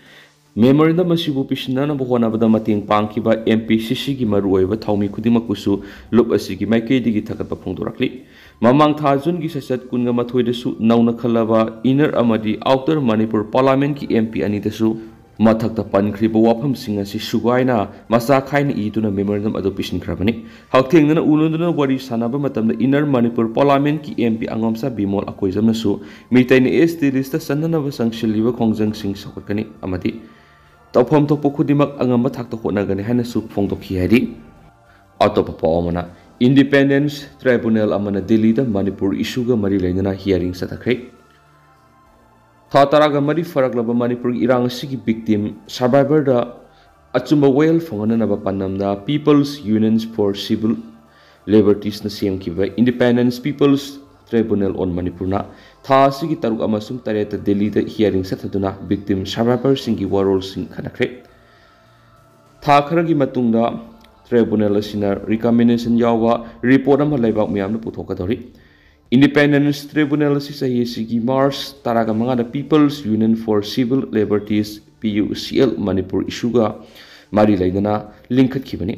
Memorandum ꯑꯁꯤꯕꯨ ꯄꯤꯁꯤꯟꯅꯅꯕ ꯍꯣꯠꯅꯕꯗ ꯃꯇꯦꯡ ꯄꯥꯡꯈꯤꯕ M P C C ꯒꯤ ꯃꯔꯨꯑꯣꯏꯕ ꯊꯧꯃꯤ ꯈꯨꯗꯤꯡꯃꯛꯄꯨꯁꯨ ꯂꯨꯞ ꯑꯁꯤꯒꯤ ꯃꯥꯏꯀꯩꯗꯒꯤ ꯊꯥꯒꯠꯄ ꯐꯣꯡꯗꯣꯔꯛꯂꯤ꯫ ꯃꯃꯥꯡ ꯊꯥ June ꯒꯤ ꯁꯦꯁꯟ ꯀꯨꯟꯒ ꯃꯥꯊꯣꯏꯗꯁꯨ ꯅꯧꯅ ꯈꯜꯂꯕ Inner ꯑꯃꯗꯤ Outer ꯃꯅꯤꯄꯨꯔ Parliament ꯀꯤ M P ꯑꯅꯤꯗꯁꯨ ꯃꯊꯛꯇ ꯄꯟꯈ꯭ꯔꯤꯕ ꯋꯥꯐꯝꯁꯤꯡ ꯑꯁꯤ ꯁꯨꯒꯥꯏꯅ ꯃꯆꯥ ꯈꯥꯏꯅ ꯏꯗꯨꯅ memorandum ꯑꯗꯨ ꯄꯤꯁꯤꯟꯈ꯭ꯔꯕꯅꯤ꯫ ꯍꯛꯊꯦꯡꯅꯅ ꯎꯅꯗꯨꯅ ꯋꯥꯔꯤ ꯁꯥꯟꯅꯕ ꯃꯇꯝꯗ Inner ꯃꯅꯤꯄꯨꯔ Parliament ꯀꯤ M P ꯑꯉꯣꯝꯆꯥ Bimol ꯑꯀꯣꯏꯖꯝꯅꯁꯨ ꯃꯤꯇꯩꯅ S T list ꯇ ꯆꯟꯅꯅꯕ ꯆꯪꯁꯤꯜꯂꯤꯕ ꯈꯣꯡꯖꯪꯁꯤꯡ ꯁꯧꯒꯠꯀꯅꯤ ꯑꯃꯗꯤ ꯇꯧꯐꯝ ꯊꯣꯛꯄ ꯈꯨꯗꯤꯡꯃꯛ ꯑꯉꯝꯕ ꯊꯥꯛꯇ ꯍꯣꯠꯅꯒꯅꯤ ꯍꯥꯏꯅꯁꯨ ꯐꯣꯡꯗꯣꯛꯈꯤ ꯍꯥꯏꯔꯤ꯫ ꯑꯇꯣꯞꯄ ꯄꯥꯎ ꯑꯃꯅ, Independence Tribunal ꯑꯃꯅ ꯗꯤꯜꯂꯤꯗ ꯃꯅꯤꯄꯨꯔ ꯏꯁꯨꯒ ꯃꯔꯤ ꯂꯩꯅꯅ hearing ꯆꯠꯊꯈ꯭ꯔꯦ꯫ ꯊꯥ ꯇꯔꯥꯒ ꯃꯔꯤ ꯐꯥꯔꯛꯂꯕ ꯃꯅꯤꯄꯨꯔꯒꯤ ꯏꯔꯥꯡ ꯑꯁꯤꯒꯤ victim, survivor ꯗ ꯑꯆꯨꯝꯕ ꯋꯥꯌꯦꯜ ꯐꯪꯍꯟꯅꯅꯕ ꯄꯥꯟꯗꯝꯗ People's Union for Civil Liberties ꯅ ꯁꯦꯝꯈꯤꯕ Independence People's Tribunal on Manipur ꯅ ꯊꯥ ꯑꯁꯤꯒꯤ ꯇꯔꯨꯛ ꯑꯃꯁꯨꯡ ꯇꯔꯦꯠꯇ ꯗꯤꯜꯂꯤꯗ hearing ꯆꯠꯊꯗꯨꯅ victim survivor ꯁꯤꯡꯒꯤ ꯋꯥꯔꯣꯜꯁꯤꯡ ꯈꯟꯅꯈ꯭ꯔꯦ꯫ ꯊꯥ ꯈꯔꯒꯤ ꯃꯇꯨꯡꯗ tribunal ꯑꯁꯤꯅ recommendation ꯌꯥꯎꯕ report ꯑꯃ ꯂꯩꯕꯥꯛ ꯃꯤꯌꯥꯝꯅ ꯄꯨꯊꯣꯛꯀꯗꯧꯔꯤ꯫ Independence Tribunal ꯑꯁꯤ ꯆꯍꯤ ꯑꯁꯤꯒꯤ March ꯇꯔꯥꯒ ꯃꯉꯥꯗ People's Union for Civil Liberties, P U C L, Manipur ꯏꯁꯨꯒ ꯃꯔꯤ ꯂꯩꯅꯅ ꯂꯤꯡꯈꯠꯈꯤꯕꯅꯤ꯫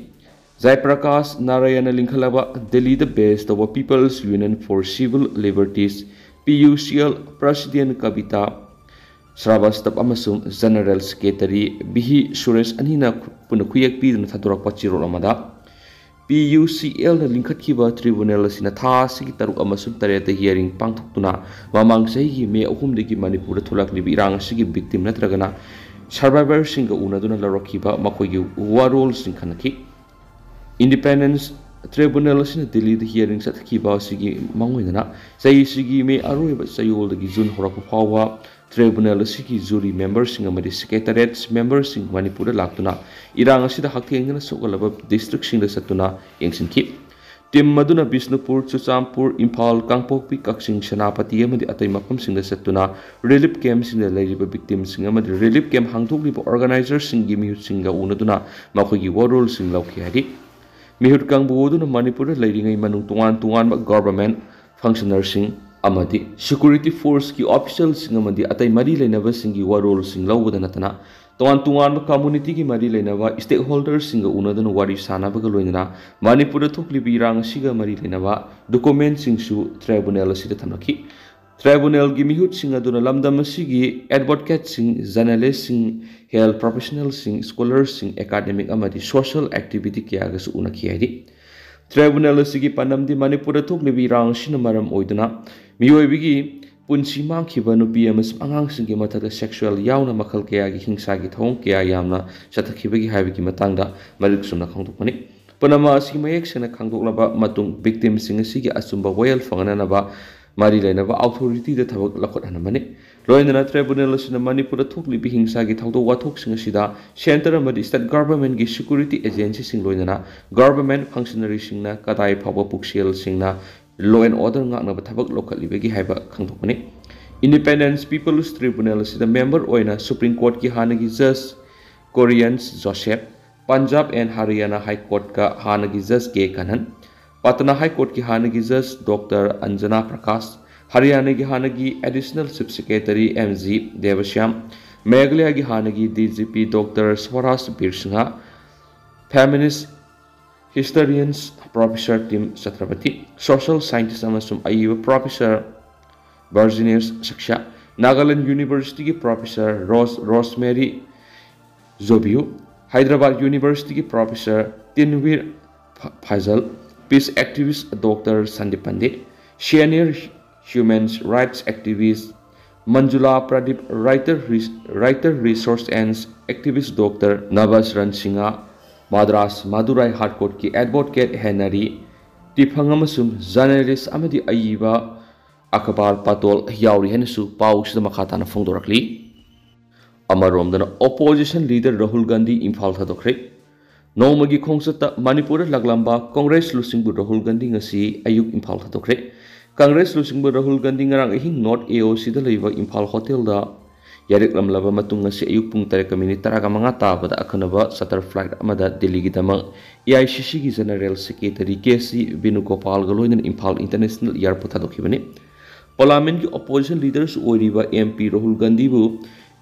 ꯖꯥꯏꯄ꯭ꯔꯀꯥꯁ ꯅꯥꯔꯥꯌꯟꯅ ꯂꯤꯡꯈꯠꯂꯕ ꯗꯤꯜꯂꯤꯗ base ꯇꯧꯕ People's Union for Civil Liberties, P U C L, President ꯀꯕꯤꯇꯥ ꯁ꯭ꯔꯥꯕꯥꯁꯇꯕ ꯑꯃꯁꯨꯡ General Secretary ꯚꯤꯍꯤ ꯁꯨꯔꯦꯁ ꯑꯅꯤꯅ ꯄꯨꯟꯅ ꯈꯨꯌꯦꯛ ꯄꯤꯗꯨꯅ ꯊꯥꯗꯣꯔꯛꯄ ꯆꯦꯔꯣꯜ ꯑꯃꯗ, P U C L ꯅ ꯂꯤꯡꯈꯠꯈꯤꯕ tribunal ꯑꯁꯤꯅ ꯊꯥ ꯑꯁꯤꯒꯤ ꯇꯔꯨꯛ ꯑꯃꯁꯨꯡ ꯇꯔꯦꯠꯇ hearing ꯄꯥꯡꯊꯣꯛꯇꯨꯅ ꯃꯃꯥꯡ ꯆꯍꯤꯒꯤ May ꯑꯍꯨꯝꯗꯒꯤ ꯃꯅꯤꯄꯨꯔꯗ ꯊꯣꯛꯂꯛꯂꯤꯕ ꯏꯔꯥꯡ ꯑꯁꯤꯒꯤ victim ꯅꯠꯇ꯭ꯔꯒꯅ survivor ꯁꯤꯡꯒ ꯎꯅꯗꯨꯅ ꯂꯧꯔꯛꯈꯤꯕ ꯃꯈꯣꯏꯒꯤ ꯋꯥꯔꯣꯜꯁꯤꯡ ꯈꯟꯅꯈꯤ꯫ Independence Tribunal ꯑꯁꯤꯅ ꯗꯤꯜꯂꯤꯗ hearing ꯆꯠꯊꯈꯤꯕ ꯑꯁꯤꯒꯤ ꯃꯥꯡꯑꯣꯏꯅꯅ ꯆꯍꯤ ꯑꯁꯤꯒꯤ May ꯑꯔꯣꯏꯕ ꯆꯌꯣꯜꯗꯒꯤ June ꯍꯧꯔꯛꯄ ꯐꯥꯎꯕ tribunal ꯑꯁꯤꯒꯤ jury member ꯁꯤꯡ ꯑꯃꯗꯤ secretariat member ꯁꯤꯡ ꯃꯅꯤꯄꯨꯔꯗ ꯂꯥꯛꯇꯨꯅ ꯏꯔꯥꯡ ꯑꯁꯤꯗ ꯍꯛꯊꯦꯡꯅꯅ ꯁꯣꯛꯍꯜꯂꯕ district ꯁꯤꯡꯗ ꯆꯠꯇꯨꯅ ꯌꯦꯡꯁꯤꯟꯈꯤ꯫ Team ꯑꯗꯨꯅ ꯕꯤꯁꯅꯨꯄꯨꯔ, ꯆꯨꯔꯆꯥꯟꯄꯨꯔ, ꯏꯝꯐꯥꯜ, ꯀꯥꯡꯄꯣꯛꯄꯤ, ꯀꯛꯆꯤꯡ, ꯁꯦꯅꯥꯄꯇꯤ ꯑꯃꯗꯤ ꯑꯇꯩ ꯃꯐꯝꯁꯤꯡꯗ ꯆꯠꯇꯨꯅ relief campꯁꯤꯡꯗ ꯂꯩꯔꯤꯕ victimꯁꯤꯡ ꯑꯃꯗꯤ relief camp ꯍꯥꯡꯗꯣꯛꯂꯤꯕ organizerꯁꯤꯡꯒꯤ ꯃꯤꯍꯨꯠꯁꯤꯡꯒ ꯎꯅꯗꯨꯅ ꯃꯈꯣꯏꯒꯤ ꯋꯥꯔꯣꯜꯁꯤꯡ ꯂꯧꯈꯤ ꯍꯥꯏꯔꯤ꯫ ꯃꯤꯍꯨꯠ ꯀꯥꯡꯕꯨ ꯑꯗꯨꯅ ꯃꯅꯤꯄꯨꯔꯗ ꯂꯩꯔꯤꯉꯩ ꯃꯅꯨꯡ ꯇꯣꯉꯥꯟ ꯇꯣꯉꯥꯟꯕ government functionerꯁꯤꯡ ꯑꯃꯗꯤ security forceꯀꯤ officialꯁꯤꯡ ꯑꯃꯗꯤ ꯑꯇꯩ ꯃꯔꯤ ꯂꯩꯅꯕꯁꯤꯡꯒꯤ ꯋꯥꯔꯣꯜꯁꯤꯡ ꯂꯧꯕꯗ ꯅꯠꯇꯅ ꯇꯣꯉꯥꯟ ꯇꯣꯉꯥꯟꯕ communityꯒꯤ ꯃꯔꯤ ꯂꯩꯅꯕ stakeholderꯁꯤꯡꯒ ꯎꯅꯗꯨꯅ ꯋꯥꯔꯤ ꯁꯥꯅꯕꯒ ꯂꯣꯏꯅꯅ ꯃꯅꯤꯄꯨꯔꯗ ꯊꯣꯛꯂꯤꯕ ꯏꯔꯥꯡ ꯑꯁꯤꯒ ꯃꯔꯤ ꯂꯩꯅꯕ documentꯁꯤꯡꯁꯨ tribunal ꯑꯁꯤꯗ ꯊꯝꯂꯛꯈꯤ꯫ Tribunalꯒꯤ ꯃꯤꯍꯨꯠꯁꯤꯡ ꯑꯗꯨꯅ ꯂꯝꯗꯝ ꯑꯁꯤꯒꯤ advocateꯁꯤꯡ, journalistꯁꯤꯡ, health professionalꯁꯤꯡ, scholarꯁꯤꯡ, academic ꯑꯃꯗꯤ social activity ꯀꯌꯥꯒꯁꯨ ꯎꯅꯈꯤ ꯍꯥꯏꯔꯤ꯫ Tribunal ꯑꯁꯤꯒꯤ ꯄꯥꯟꯗꯝꯗꯤ ꯃꯅꯤꯄꯨꯔꯗ ꯊꯣꯛꯂꯤꯕ ꯏꯔꯥꯡ ꯑꯁꯤꯅ ꯃꯔꯝ ꯑꯣꯏꯗꯨꯅ ꯃꯤꯑꯣꯏꯕꯒꯤ ꯄꯨꯟꯁꯤ ꯃꯥꯡꯈꯤꯕ ꯅꯨꯄꯤ ꯑꯃꯁꯨꯡ ꯑꯉꯥꯡꯁꯤꯡꯒꯤ ꯃꯊꯛꯇ sexual ꯌꯥꯎꯅ ꯃꯈꯜ ꯀꯌꯥꯒꯤ ꯍꯤꯡꯁꯥꯒꯤ ꯊꯧꯑꯣꯡ ꯀꯌꯥ ꯌꯥꯝꯅ ꯆꯠꯊꯈꯤꯕꯒꯤ ꯍꯥꯏꯕꯒꯤ ꯃꯇꯥꯡꯗ ꯃꯔꯤꯛ ꯆꯨꯝꯅ ꯈꯪꯗꯣꯛꯄꯅꯤ꯫ ꯄꯨꯝꯅꯃꯛ ꯑꯁꯤ ꯃꯌꯦꯛ ꯁꯦꯡꯅ ꯈꯪꯗꯣꯛꯂꯕ ꯃꯇꯨꯡ victimꯁꯤꯡ ꯑꯁꯤꯒꯤ ꯑꯆꯨꯝꯕ ꯋꯥꯌꯦꯜ ꯐꯪꯍꯟꯅꯕ ꯃꯔꯤ ꯂꯩꯅꯕ authorityꯗ ꯊꯕꯛ ꯂꯧꯈꯠꯍꯟꯅꯕꯅꯤ꯫ ꯂꯣꯏꯅꯅ tribunal ꯑꯁꯤꯅ ꯃꯅꯤꯄꯨꯔꯗ ꯊꯣꯛꯂꯤꯕ ꯍꯤꯡꯁꯥꯒꯤ ꯊꯧꯗꯣꯛ ꯋꯥꯊꯣꯛꯁꯤꯡ ꯑꯁꯤꯗ centre ꯑꯃꯗꯤ state governmentꯀꯤ security agencyꯁꯤꯡ ꯂꯣꯏꯅꯅ government functionaryꯁꯤꯡꯅ ꯀꯗꯥꯏ ꯐꯥꯎꯕ ꯄꯨꯛꯆꯦꯜꯁꯤꯡꯅ law and order ꯉꯥꯛꯅꯕ ꯊꯕꯛ ꯂꯧꯈꯠꯂꯤꯕꯒꯦ ꯍꯥꯏꯕ ꯈꯪꯗꯣꯛꯄꯅꯤ꯫ Independence People's Tribunal ꯑꯁꯤꯗ member ꯑꯣꯏꯅ Supreme Courtꯀꯤ ꯍꯥꯟꯅꯒꯤ Judge Koreans Joseph, Punjab and Haryana High Courtꯀ ꯍꯥꯟꯅꯒꯤ Judge K Kannan, Patna High Courtꯀꯤ ꯍꯥꯟꯅꯒꯤ Judge Doctor Anjana Prakash, ꯍꯔꯤꯌꯥꯅꯥꯒꯤ ꯍꯥꯟꯅꯒꯤ Additional Chief Secretary M G Devashyam, ꯃꯦꯘꯥꯂꯌꯥꯒꯤ ꯍꯥꯟꯅꯒꯤ D G P Doctor Swaraj Birsingha, feminist historians Professor Tim Chakrabarty, social scientist ꯑꯃꯁꯨꯡ ꯑꯏꯕ Professor Virginesh Sakya, Nagaland Universityꯒꯤ Professor Rose Rosemary Zobio, Hyderabad Universityꯒꯤ Professor Tanveer Fa- Faisal, peace activist Doctor Sandeep Pandey, senior human rights activist Manjula Pradip, writer, res- writer resource and activist Doctor Nabas Ransingha, Madras Madurai High Courtꯀꯤ advocate Henry ꯇꯤꯐꯪ ꯑꯃꯁꯨꯡ journalist ꯑꯃꯗꯤ ꯑꯏꯕ ꯑꯀꯕꯥꯔ ꯄꯥꯇꯣꯜ ꯌꯥꯎꯔꯤ ꯍꯥꯏꯅꯁꯨ ꯄꯥꯎꯁꯤꯗ ꯃꯈꯥ ꯇꯥꯅ ꯐꯣꯡꯗꯣꯔꯛꯂꯤ꯫ ꯑꯃꯔꯣꯝꯗꯅ opposition leader ꯔꯥꯍꯨꯜ ꯒꯥꯟꯙꯤ ꯏꯝꯐꯥꯜ ꯊꯥꯗꯣꯛꯈ꯭ꯔꯦ꯫ ꯅꯣꯡꯃꯒꯤ ꯈꯣꯡꯆꯠꯇ ꯃꯅꯤꯄꯨꯔꯗ ꯂꯥꯛꯂꯝꯕ ꯀꯪꯒ꯭ꯔꯦꯁ ꯂꯨꯆꯤꯡꯕ ꯔꯥꯍꯨꯜ ꯒꯥꯟꯙꯤ ꯉꯁꯤ ꯑꯌꯨꯛ ꯏꯝꯐꯥꯜ ꯊꯥꯗꯣꯛꯈ꯭ꯔꯦ꯫ ꯀꯪꯒ꯭ꯔꯦꯁ ꯂꯨꯆꯤꯡꯕ ꯔꯥꯍꯨꯜ ꯒꯥꯟꯙꯤ ꯉꯔꯥꯡ ꯑꯍꯤꯡ ꯅꯣꯔꯠ ꯑꯦ ꯑꯣ ꯁꯤꯗ ꯂꯩꯕ ꯏꯝꯐꯥꯜ ꯍꯣꯇꯦꯜꯗ ꯌꯥꯔꯦꯛꯂꯝꯂꯕ ꯃꯇꯨꯡ, ꯉꯁꯤ ꯑꯌꯨꯛ ꯄꯨꯡ ꯇꯔꯦꯠꯀ ꯃꯤꯅꯤꯠ ꯇꯔꯥꯒ ꯃꯉꯥ ꯇꯥꯕꯗ ꯑꯀꯟꯅꯕ ꯆꯥꯔꯇꯔ ꯐ꯭ꯂꯥꯏꯠ ꯑꯃꯗ ꯗꯦꯜꯂꯤꯒꯤꯗꯃꯛ ꯑꯦ ꯑꯥꯏ ꯁꯤ ꯁꯤꯒꯤ ꯖꯦꯅꯔꯦꯜ ꯁꯦꯀ꯭ꯔꯦꯇꯔꯤ ꯀꯦ ꯁꯤ ꯕꯦꯅꯨꯒꯣꯄꯥꯜꯒ ꯂꯣꯏꯅꯅ ꯏꯝꯐꯥꯜ ꯏꯟꯇꯔꯅꯦꯁꯅꯦꯜ ꯑꯦꯌꯔꯄꯣꯔꯠ ꯊꯥꯗꯣꯛꯈꯤꯕꯅꯤ꯫ ꯄꯥꯔꯂꯤꯌꯥꯃꯦꯟꯠꯀꯤ ꯑꯣꯄꯣꯖꯤꯁꯟ ꯂꯤꯗꯔꯁꯨ ꯑꯣꯏꯔꯤꯕ ꯑꯦꯝ ꯄꯤ ꯔꯥꯍꯨꯜ ꯒꯥꯟꯙꯤꯕꯨ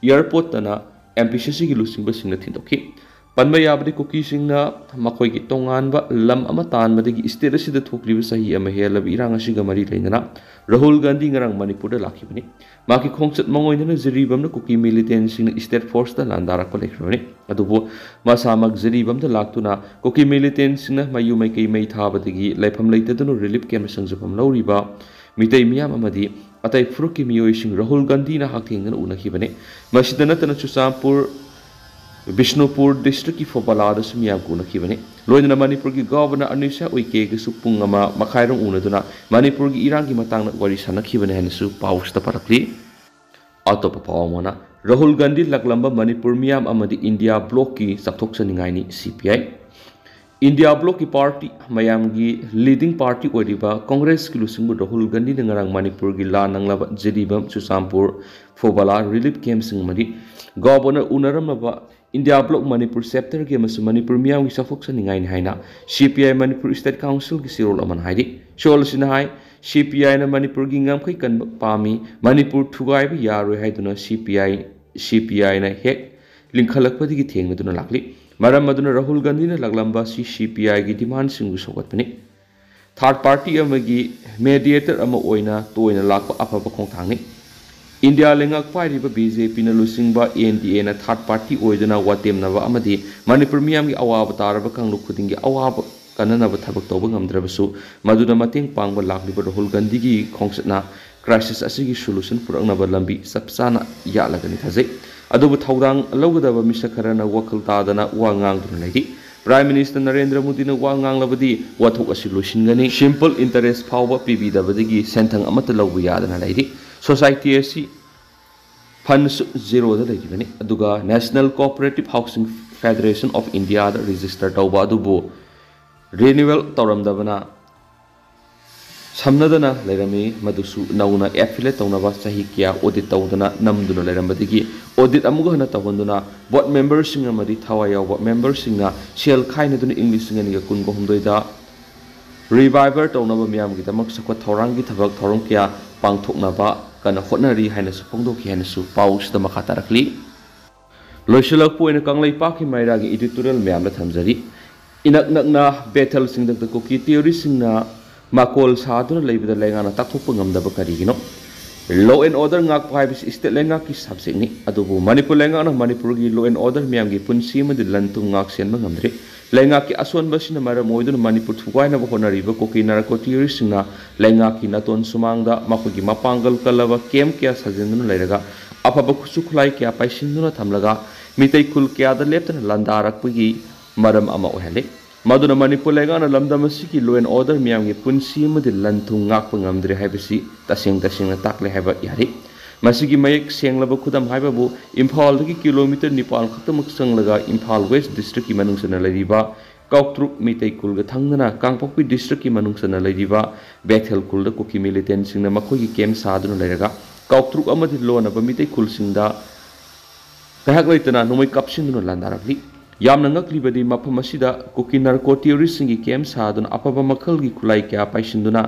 ꯑꯦꯌꯔꯄꯣꯔꯠꯇꯅ ꯑꯦꯝ ꯄꯤ ꯁꯤ ꯁꯤꯒꯤ ꯂꯨꯆꯤꯡꯕꯁꯤꯡꯅ ꯊꯤꯟꯗꯣꯛꯈꯤ꯫ ꯄꯟꯕ ꯌꯥꯕꯗꯤ, ꯀꯨꯀꯤꯁꯤꯡꯅ ꯃꯈꯣꯏꯒꯤ ꯇꯣꯉꯥꯟꯕ ꯂꯝ ꯑꯃ ꯇꯥꯟꯕꯗꯒꯤ ꯁ꯭ꯇꯦꯠ ꯑꯁꯤꯗ ꯊꯣꯛꯂꯤꯕ ꯆꯍꯤ ꯑꯃ ꯍꯦꯜꯂꯕ ꯏꯔꯥꯡ ꯑꯁꯤꯒ ꯃꯔꯤ ꯂꯩꯅꯅ ꯔꯥꯍꯨꯜ ꯒꯥꯟꯙꯤ ꯉꯔꯥꯡ ꯃꯅꯤꯄꯨꯔꯗ ꯂꯥꯛꯈꯤꯕꯅꯤ꯫ ꯃꯍꯥꯛꯀꯤ ꯈꯣꯡꯆꯠ ꯃꯥꯡꯑꯣꯏꯅꯅ ꯖꯤꯔꯤꯕꯥꯝꯅ ꯀꯨꯀꯤ ꯃꯤꯂꯤꯇꯦꯟꯠꯁꯤꯡꯅ ꯁ꯭ꯇꯦꯠ ꯐꯣꯔꯁꯇ ꯂꯥꯟꯗꯥꯔꯛꯄ ꯂꯩꯈ꯭ꯔꯕꯅꯤ꯫ ꯑꯗꯨꯕꯨ ꯃꯁꯥꯃꯛ ꯖꯤꯔꯤꯕꯥꯝꯗ ꯂꯥꯛꯇꯨꯅ ꯀꯨꯀꯤ ꯃꯤꯂꯤꯇꯦꯟꯠꯁꯤꯡꯅ ꯃꯩ ꯃꯩꯊꯥꯕꯗꯒꯤ ꯂꯩꯐꯝ ꯂꯩꯇꯗꯨꯅ ꯔꯤꯂꯤꯐ ꯀꯦꯝꯞ ꯁꯪꯖꯐꯝ ꯂꯧꯔꯤꯕ ꯃꯤꯇꯩ ꯃꯤꯌꯥꯝ ꯑꯃꯗꯤ ꯑꯇꯩ ꯐꯨꯔꯨꯞꯀꯤ ꯃꯤꯑꯣꯏꯁꯤꯡ ꯔꯥꯍꯨꯜ ꯒꯥꯟꯙꯤꯅ ꯍꯛꯊꯦꯡꯅꯅ ꯎꯅꯈꯤꯕꯅꯤ꯫ ꯃꯁꯤꯗ ꯅꯠꯇꯅ ꯆꯨꯔꯆꯥꯟꯄꯨꯔ, ꯕꯤꯁꯅꯨꯄꯨꯔ ꯗꯤꯁꯇ꯭ꯔꯤꯛꯀꯤ ꯐꯣꯕꯥꯂꯥꯗꯁꯨ ꯃꯤꯌꯥꯝꯒ ꯎꯅꯈꯤꯕꯅꯤ꯫ ꯂꯣꯏꯅꯅ ꯃꯅꯤꯄꯨꯔꯒꯤ ꯒꯚꯔꯅꯔ ꯑꯅꯤꯁꯥ ꯎꯏꯀꯦꯒꯁꯨ ꯄꯨꯡ ꯑꯃ ꯃꯈꯥꯏꯔꯣꯝ ꯎꯅꯗꯨꯅ ꯃꯅꯤꯄꯨꯔꯒꯤ ꯏꯔꯥꯡꯒꯤ ꯃꯇꯥꯡꯗ ꯋꯥꯔꯤ ꯁꯥꯟꯅꯈꯤꯕꯅꯤ ꯍꯥꯏꯅꯁꯨ ꯄꯥꯎꯁꯤꯗ ꯄꯜꯂꯛꯂꯤ꯫ ꯑꯇꯣꯞꯄ ꯄꯥꯎ ꯑꯃꯅ, ꯔꯥꯍꯨꯜ ꯒꯥꯟꯙꯤ ꯂꯥꯛꯂꯝꯕ ꯃꯅꯤꯄꯨꯔ ꯃꯤꯌꯥꯝ ꯑꯃꯗꯤ ꯏꯟꯗꯤꯌꯥ ꯕ꯭ꯂꯣꯛꯀꯤ ꯆꯥꯎꯊꯣꯛꯆꯅꯤꯡꯉꯥꯏꯅꯤ ꯁꯤ ꯄꯤ ꯑꯥꯏ꯫ ꯏꯟꯗꯤꯌꯥ ꯕ꯭ꯂꯣꯛꯀꯤ ꯄꯥꯔꯇꯤ, ꯃꯌꯥꯝꯒꯤ ꯂꯤꯗꯤꯡ ꯄꯥꯔꯇꯤ ꯑꯣꯏꯔꯤꯕ ꯀꯪꯒ꯭ꯔꯦꯁꯀꯤ ꯂꯨꯆꯤꯡꯕ ꯔꯥꯍꯨꯜ ꯒꯥꯟꯙꯤꯅ ꯉꯔꯥꯡ ꯃꯅꯤꯄꯨꯔꯒꯤ ꯂꯥꯟ ꯅꯪꯂꯕ ꯖꯤꯔꯤꯕꯥꯝ, ꯆꯨꯔꯆꯥꯟꯄꯨꯔ, ꯐꯣꯕꯥꯂꯥ ꯔꯤꯂꯤꯐ ꯀꯦꯝꯞꯁꯤꯡ ꯑꯃꯗꯤ ꯒꯚꯔꯅꯔ ꯎꯅꯔꯝꯂꯕ ꯏꯟꯗꯤꯌꯥ ꯕ꯭ꯂꯣꯛ ꯃꯅꯤꯄꯨꯔ ꯆꯦꯞꯇꯔꯒꯤ ꯑꯃꯁꯨꯡ ꯃꯅꯤꯄꯨꯔ ꯃꯤꯌꯥꯝꯒꯤ ꯆꯥꯎꯊꯣꯛꯆꯅꯤꯡꯉꯥꯏꯅꯤ ꯍꯥꯏꯅ ꯁꯤ ꯄꯤ ꯑꯥꯏ ꯃꯅꯤꯄꯨꯔ ꯁ꯭ꯇꯦꯠ ꯀꯥꯎꯟꯁꯤꯜꯒꯤ ꯆꯦꯔꯣꯜ ꯑꯃꯅ ꯍꯥꯏꯔꯤ꯫ ꯆꯦꯔꯣꯜ ꯑꯁꯤꯅ ꯍꯥꯏ, ꯁꯤ ꯄꯤ ꯑꯥꯏꯅ ꯃꯅꯤꯄꯨꯔꯒꯤ ꯉꯝꯈꯩ ꯀꯟꯕ ꯄꯥꯝꯃꯤ, ꯃꯅꯤꯄꯨꯔ ꯊꯨꯒꯥꯏꯕ ꯌꯥꯔꯣꯏ ꯍꯥꯏꯗꯨꯅ ꯁꯤ ꯄꯤ ꯑꯥꯏ, ꯁꯤ ꯄꯤ ꯑꯥꯏꯅ ꯍꯦꯛ ꯂꯤꯡꯈꯠꯂꯛꯄꯗꯒꯤ ꯊꯦꯡꯅꯗꯨꯅ ꯂꯥꯛꯂꯤ꯫ ꯃꯔꯝ ꯑꯗꯨꯅ ꯔꯥꯍꯨꯜ ꯒꯥꯟꯙꯤꯅ ꯂꯥꯛꯂꯝꯕ ꯑꯁꯤ ꯁꯤ ꯄꯤ ꯑꯥꯏꯒꯤ ꯗꯤꯃꯥꯟꯁꯤꯡꯕꯨ ꯁꯧꯒꯠꯄꯅꯤ꯫ ꯊꯥꯔꯗ ꯄꯥꯔꯇꯤ ꯑꯃꯒꯤ ꯃꯦꯗꯤꯌꯦꯇꯔ ꯑꯃ ꯑꯣꯏꯅ ꯇꯣꯏꯅ ꯂꯥꯛꯄ ꯑꯐꯕ ꯈꯣꯡꯊꯥꯡꯅꯤ꯫ ꯏꯟꯗꯤꯌꯥ ꯂꯩꯉꯥꯛ ꯄꯥꯏꯔꯤꯕ ꯕꯤ ꯖꯦ ꯄꯤꯅ ꯂꯨꯆꯤꯡꯕ ꯑꯦꯟ ꯗꯤ ꯑꯦꯅ ꯊꯥꯔꯗ ꯄꯥꯔꯇꯤ ꯑꯣꯏꯗꯨꯅ ꯋꯥ ꯇꯦꯝꯅꯕ ꯑꯃꯗꯤ ꯃꯅꯤꯄꯨꯔ ꯃꯤꯌꯥꯝꯒꯤ ꯑꯋꯥꯕ ꯇꯥꯔꯕ ꯀꯥꯡꯂꯨꯞ ꯈꯨꯗꯤꯡꯒꯤ ꯑꯋꯥꯕ ꯀꯟꯅꯅꯕ ꯊꯕꯛ ꯇꯧꯕ ꯉꯝꯗ꯭ꯔꯕꯁꯨ, ꯃꯗꯨꯗ ꯃꯇꯦꯡ ꯄꯥꯡꯕ ꯂꯥꯛꯂꯤꯕ ꯔꯥꯍꯨꯜ ꯒꯥꯟꯙꯤꯒꯤ ꯈꯣꯡꯆꯠꯅ ꯀ꯭ꯔꯥꯏꯁꯤꯁ ꯑꯁꯤꯒꯤ ꯁꯣꯂꯨꯁꯟ ꯄꯨꯔꯛꯅꯕ ꯂꯝꯕꯤ ꯆꯞ ꯆꯥꯅ ꯌꯥꯠꯂꯒꯅꯤ ꯊꯥꯖꯩ꯫ ꯑꯗꯨꯕꯨ ꯊꯧꯗꯥꯡ ꯂꯧꯒꯗꯕ ꯃꯤꯁꯛ ꯈꯔꯅ ꯋꯥꯈꯜ ꯇꯥꯗꯅ ꯋꯥ ꯉꯥꯡꯗꯨꯅ ꯂꯩꯔꯤ꯫ ꯄ꯭ꯔꯥꯏꯝ ꯃꯤꯅꯤꯁꯇꯔ ꯅꯔꯦꯟꯗ꯭ꯔ ꯃꯣꯗꯤꯅ ꯋꯥ ꯉꯥꯡꯂꯕꯗꯤ ꯋꯥꯊꯣꯛ ꯑꯁꯤ ꯂꯣꯏꯁꯤꯟꯒꯅꯤ꯫ ꯁꯤꯝꯄꯜ ꯏꯟꯇꯔꯦꯁ ꯐꯥꯎꯕ ꯄꯤꯕꯤꯗꯕꯗꯒꯤ ꯁꯦꯟꯊꯪ ꯑꯃꯠꯇ ꯂꯧꯕ ꯌꯥꯗꯅ ꯂꯩꯔꯤ꯫ ꯁꯣꯁꯥꯏꯇꯤ ꯑꯁꯤ ꯐꯟꯁꯨ ꯖꯦꯔꯣꯗ ꯂꯩꯔꯤꯕꯅꯤ꯫ ꯑꯗꯨꯒ national cooperative housing Federation of Indiaꯗ register ꯇꯧꯕ ꯑꯗꯨꯕꯨ renewal ꯇꯧꯔꯝꯗꯕꯅ ꯁꯝꯅꯗꯅ ꯂꯩꯔꯝꯃꯤ꯫ ꯃꯗꯨꯁꯨ ꯅꯧꯅ affiliate ꯇꯧꯅꯕ ꯆꯍꯤ ꯀꯌꯥ audit ꯇꯧꯗꯅ ꯅꯝꯗꯨꯅ ꯂꯩꯔꯝꯕꯗꯒꯤ audit ꯑꯃꯨꯛ ꯍꯟꯅ ꯇꯧꯍꯟꯗꯨꯅ board memberꯁꯤꯡ ꯑꯃꯗꯤ ꯊꯋꯥꯏ ꯌꯥꯎꯕ memberꯁꯤꯡꯅ ꯁꯦꯜ ꯈꯥꯏꯅꯗꯨꯅ ꯏꯪ ꯂꯤꯁꯤꯡ ꯑꯅꯤꯒ ꯀꯨꯟꯒ ꯍꯨꯝꯗꯣꯏꯗ revive ꯇꯧꯅꯕ ꯃꯤꯌꯥꯝꯒꯤꯗꯃꯛ ꯆꯥꯎꯈꯠ ꯊꯧꯔꯥꯡꯒꯤ ꯊꯕꯛ ꯊꯧꯔꯝ ꯀꯌꯥ ꯄꯥꯡꯊꯣꯛꯅꯕ ꯀꯟꯅ ꯍꯣꯠꯅꯔꯤ ꯍꯥꯏꯅꯁꯨ ꯐꯣꯡꯗꯣꯛꯈꯤ ꯍꯥꯏꯅꯁꯨ ꯄꯥꯎꯁꯤꯗ ꯃꯈꯥ ꯇꯥꯔꯛꯂꯤ꯫ ꯂꯣꯏꯁꯤꯜꯂꯛꯄ ꯑꯣꯏꯅ ꯀꯪꯂꯩꯄꯥꯛꯀꯤ ꯃꯩꯔꯥꯒꯤ editorial ꯃꯌꯥꯝꯗ ꯊꯝꯖꯔꯤ꯫ ꯏꯅꯛ ꯅꯛꯅ ꯕꯦꯊꯦꯜ ꯆꯤꯡꯗꯛꯇ ꯀꯨꯀꯤ terroristꯁꯤꯡꯅ ꯃꯀꯣꯜ ꯁꯥꯗꯨꯅ ꯂꯩꯕꯗ ꯂꯩꯉꯥꯛꯅ ꯇꯥꯛꯊꯣꯛꯄ ꯉꯝꯗꯕ ꯀꯔꯤꯒꯤꯅꯣ? Law and order ꯉꯥꯛꯄ ꯍꯥꯏꯕꯁꯤ state ꯂꯩꯉꯥꯛꯀꯤ subjectꯅꯤ꯫ ꯑꯗꯨꯕꯨ ꯃꯅꯤꯄꯨꯔ ꯂꯩꯉꯥꯛꯅ ꯃꯅꯤꯄꯨꯔꯒꯤ law and order ꯃꯤꯌꯥꯝꯒꯤ ꯄꯨꯟꯁꯤ ꯑꯃꯗꯤ ꯂꯟ ꯊꯨꯝ ꯉꯥꯛ ꯁꯦꯟꯕ ꯉꯝꯗ꯭ꯔꯤ꯫ ꯂꯩꯉꯥꯛꯀꯤ ꯑꯁꯣꯟꯕ ꯑꯁꯤꯅ ꯃꯔꯝ ꯑꯣꯏꯗꯨꯅ ꯃꯅꯤꯄꯨꯔ ꯊꯨꯒꯥꯏꯅꯕ ꯍꯣꯠꯅꯔꯤꯕ ꯀꯨꯀꯤ narco terroristꯁꯤꯡꯅ ꯂꯩꯉꯥꯛꯀꯤ ꯅꯥꯇꯣꯟ ꯁꯨꯃꯥꯡꯗ ꯃꯈꯣꯏꯒꯤ ꯃꯄꯥꯡꯒꯜ ꯀꯜꯂꯕ camp ꯀꯌꯥ ꯁꯥꯖꯤꯟꯗꯨꯅ ꯂꯩꯔꯒ ꯑꯐꯕ ꯈꯨꯠꯁꯨ ꯈꯨꯠꯂꯥꯏ ꯀꯌꯥ ꯄꯥꯏꯁꯤꯟꯗꯨꯅ ꯊꯝꯂꯒ ꯃꯤꯇꯩ ꯈꯨꯜ ꯀꯌꯥꯗ ꯂꯦꯞꯇꯅ ꯂꯥꯟꯗꯥꯔꯛꯄꯒꯤ ꯃꯔꯝ ꯑꯃ ꯑꯣꯏꯍꯜꯂꯤ꯫ ꯃꯗꯨꯅ ꯃꯅꯤꯄꯨꯔ ꯂꯩꯉꯥꯛꯅ ꯂꯝꯗꯝ ꯑꯁꯤꯒꯤ law and order ꯃꯤꯌꯥꯝꯒꯤ ꯄꯨꯟꯁꯤ ꯑꯃꯗꯤ ꯂꯟ ꯊꯨꯝ ꯉꯥꯛꯄ ꯉꯝꯗ꯭ꯔꯦ ꯍꯥꯏꯕꯁꯤ ꯇꯁꯦꯡ ꯇꯁꯦꯡꯅ ꯇꯥꯛꯂꯦ ꯍꯥꯏꯕ ꯌꯥꯔꯤ꯫ ꯃꯁꯤꯒꯤ ꯃꯌꯦꯛ ꯁꯦꯡꯂꯕ ꯈꯨꯗꯝ ꯍꯥꯏꯕꯕꯨ ꯏꯝꯐꯥꯜꯗꯒꯤ kilometre ꯅꯤꯄꯥꯟ ꯈꯛꯇꯃꯛ ꯆꯪꯂꯒ ꯏꯝꯐꯥꯜ West districtꯀꯤ ꯃꯅꯨꯡ ꯆꯟꯅ ꯂꯩꯔꯤꯕ ꯀꯥꯎꯇ꯭ꯔꯨꯛ ꯃꯤꯇꯩ ꯈꯨꯜꯒ ꯊꯪꯅꯅ ꯀꯥꯡꯄꯣꯛꯄꯤ districtꯀꯤ ꯃꯅꯨꯡ ꯆꯟꯅ ꯂꯩꯔꯤꯕ ꯕꯦꯊꯦꯜ ꯈꯨꯜꯗ ꯀꯨꯀꯤ militantꯁꯤꯡꯅ ꯃꯈꯣꯏꯒꯤ camp ꯁꯥꯗꯨꯅ ꯂꯩꯔꯒ ꯀꯥꯎꯇ꯭ꯔꯨꯛ ꯑꯃꯗꯤ ꯂꯣꯟꯅꯕ ꯃꯤꯇꯩ ꯈꯨꯜꯁꯤꯡꯗ ꯉꯥꯏꯍꯥꯛ ꯂꯩꯇꯅ ꯅꯣꯡꯃꯩ ꯀꯥꯞꯁꯤꯟꯗꯨꯅ ꯂꯥꯟꯗꯥꯔꯛꯂꯤ꯫ ꯌꯥꯝꯅ ꯉꯛꯂꯤꯕꯗꯤ ꯃꯐꯝ ꯑꯁꯤꯗ ꯀꯨꯀꯤ narco terroristꯁꯤꯡꯒꯤ camp ꯁꯥꯗꯨꯅ ꯑꯐꯕ ꯃꯈꯜꯒꯤ ꯈꯨꯠꯂꯥꯏ ꯀꯌꯥ ꯄꯥꯏꯁꯤꯟꯗꯨꯅ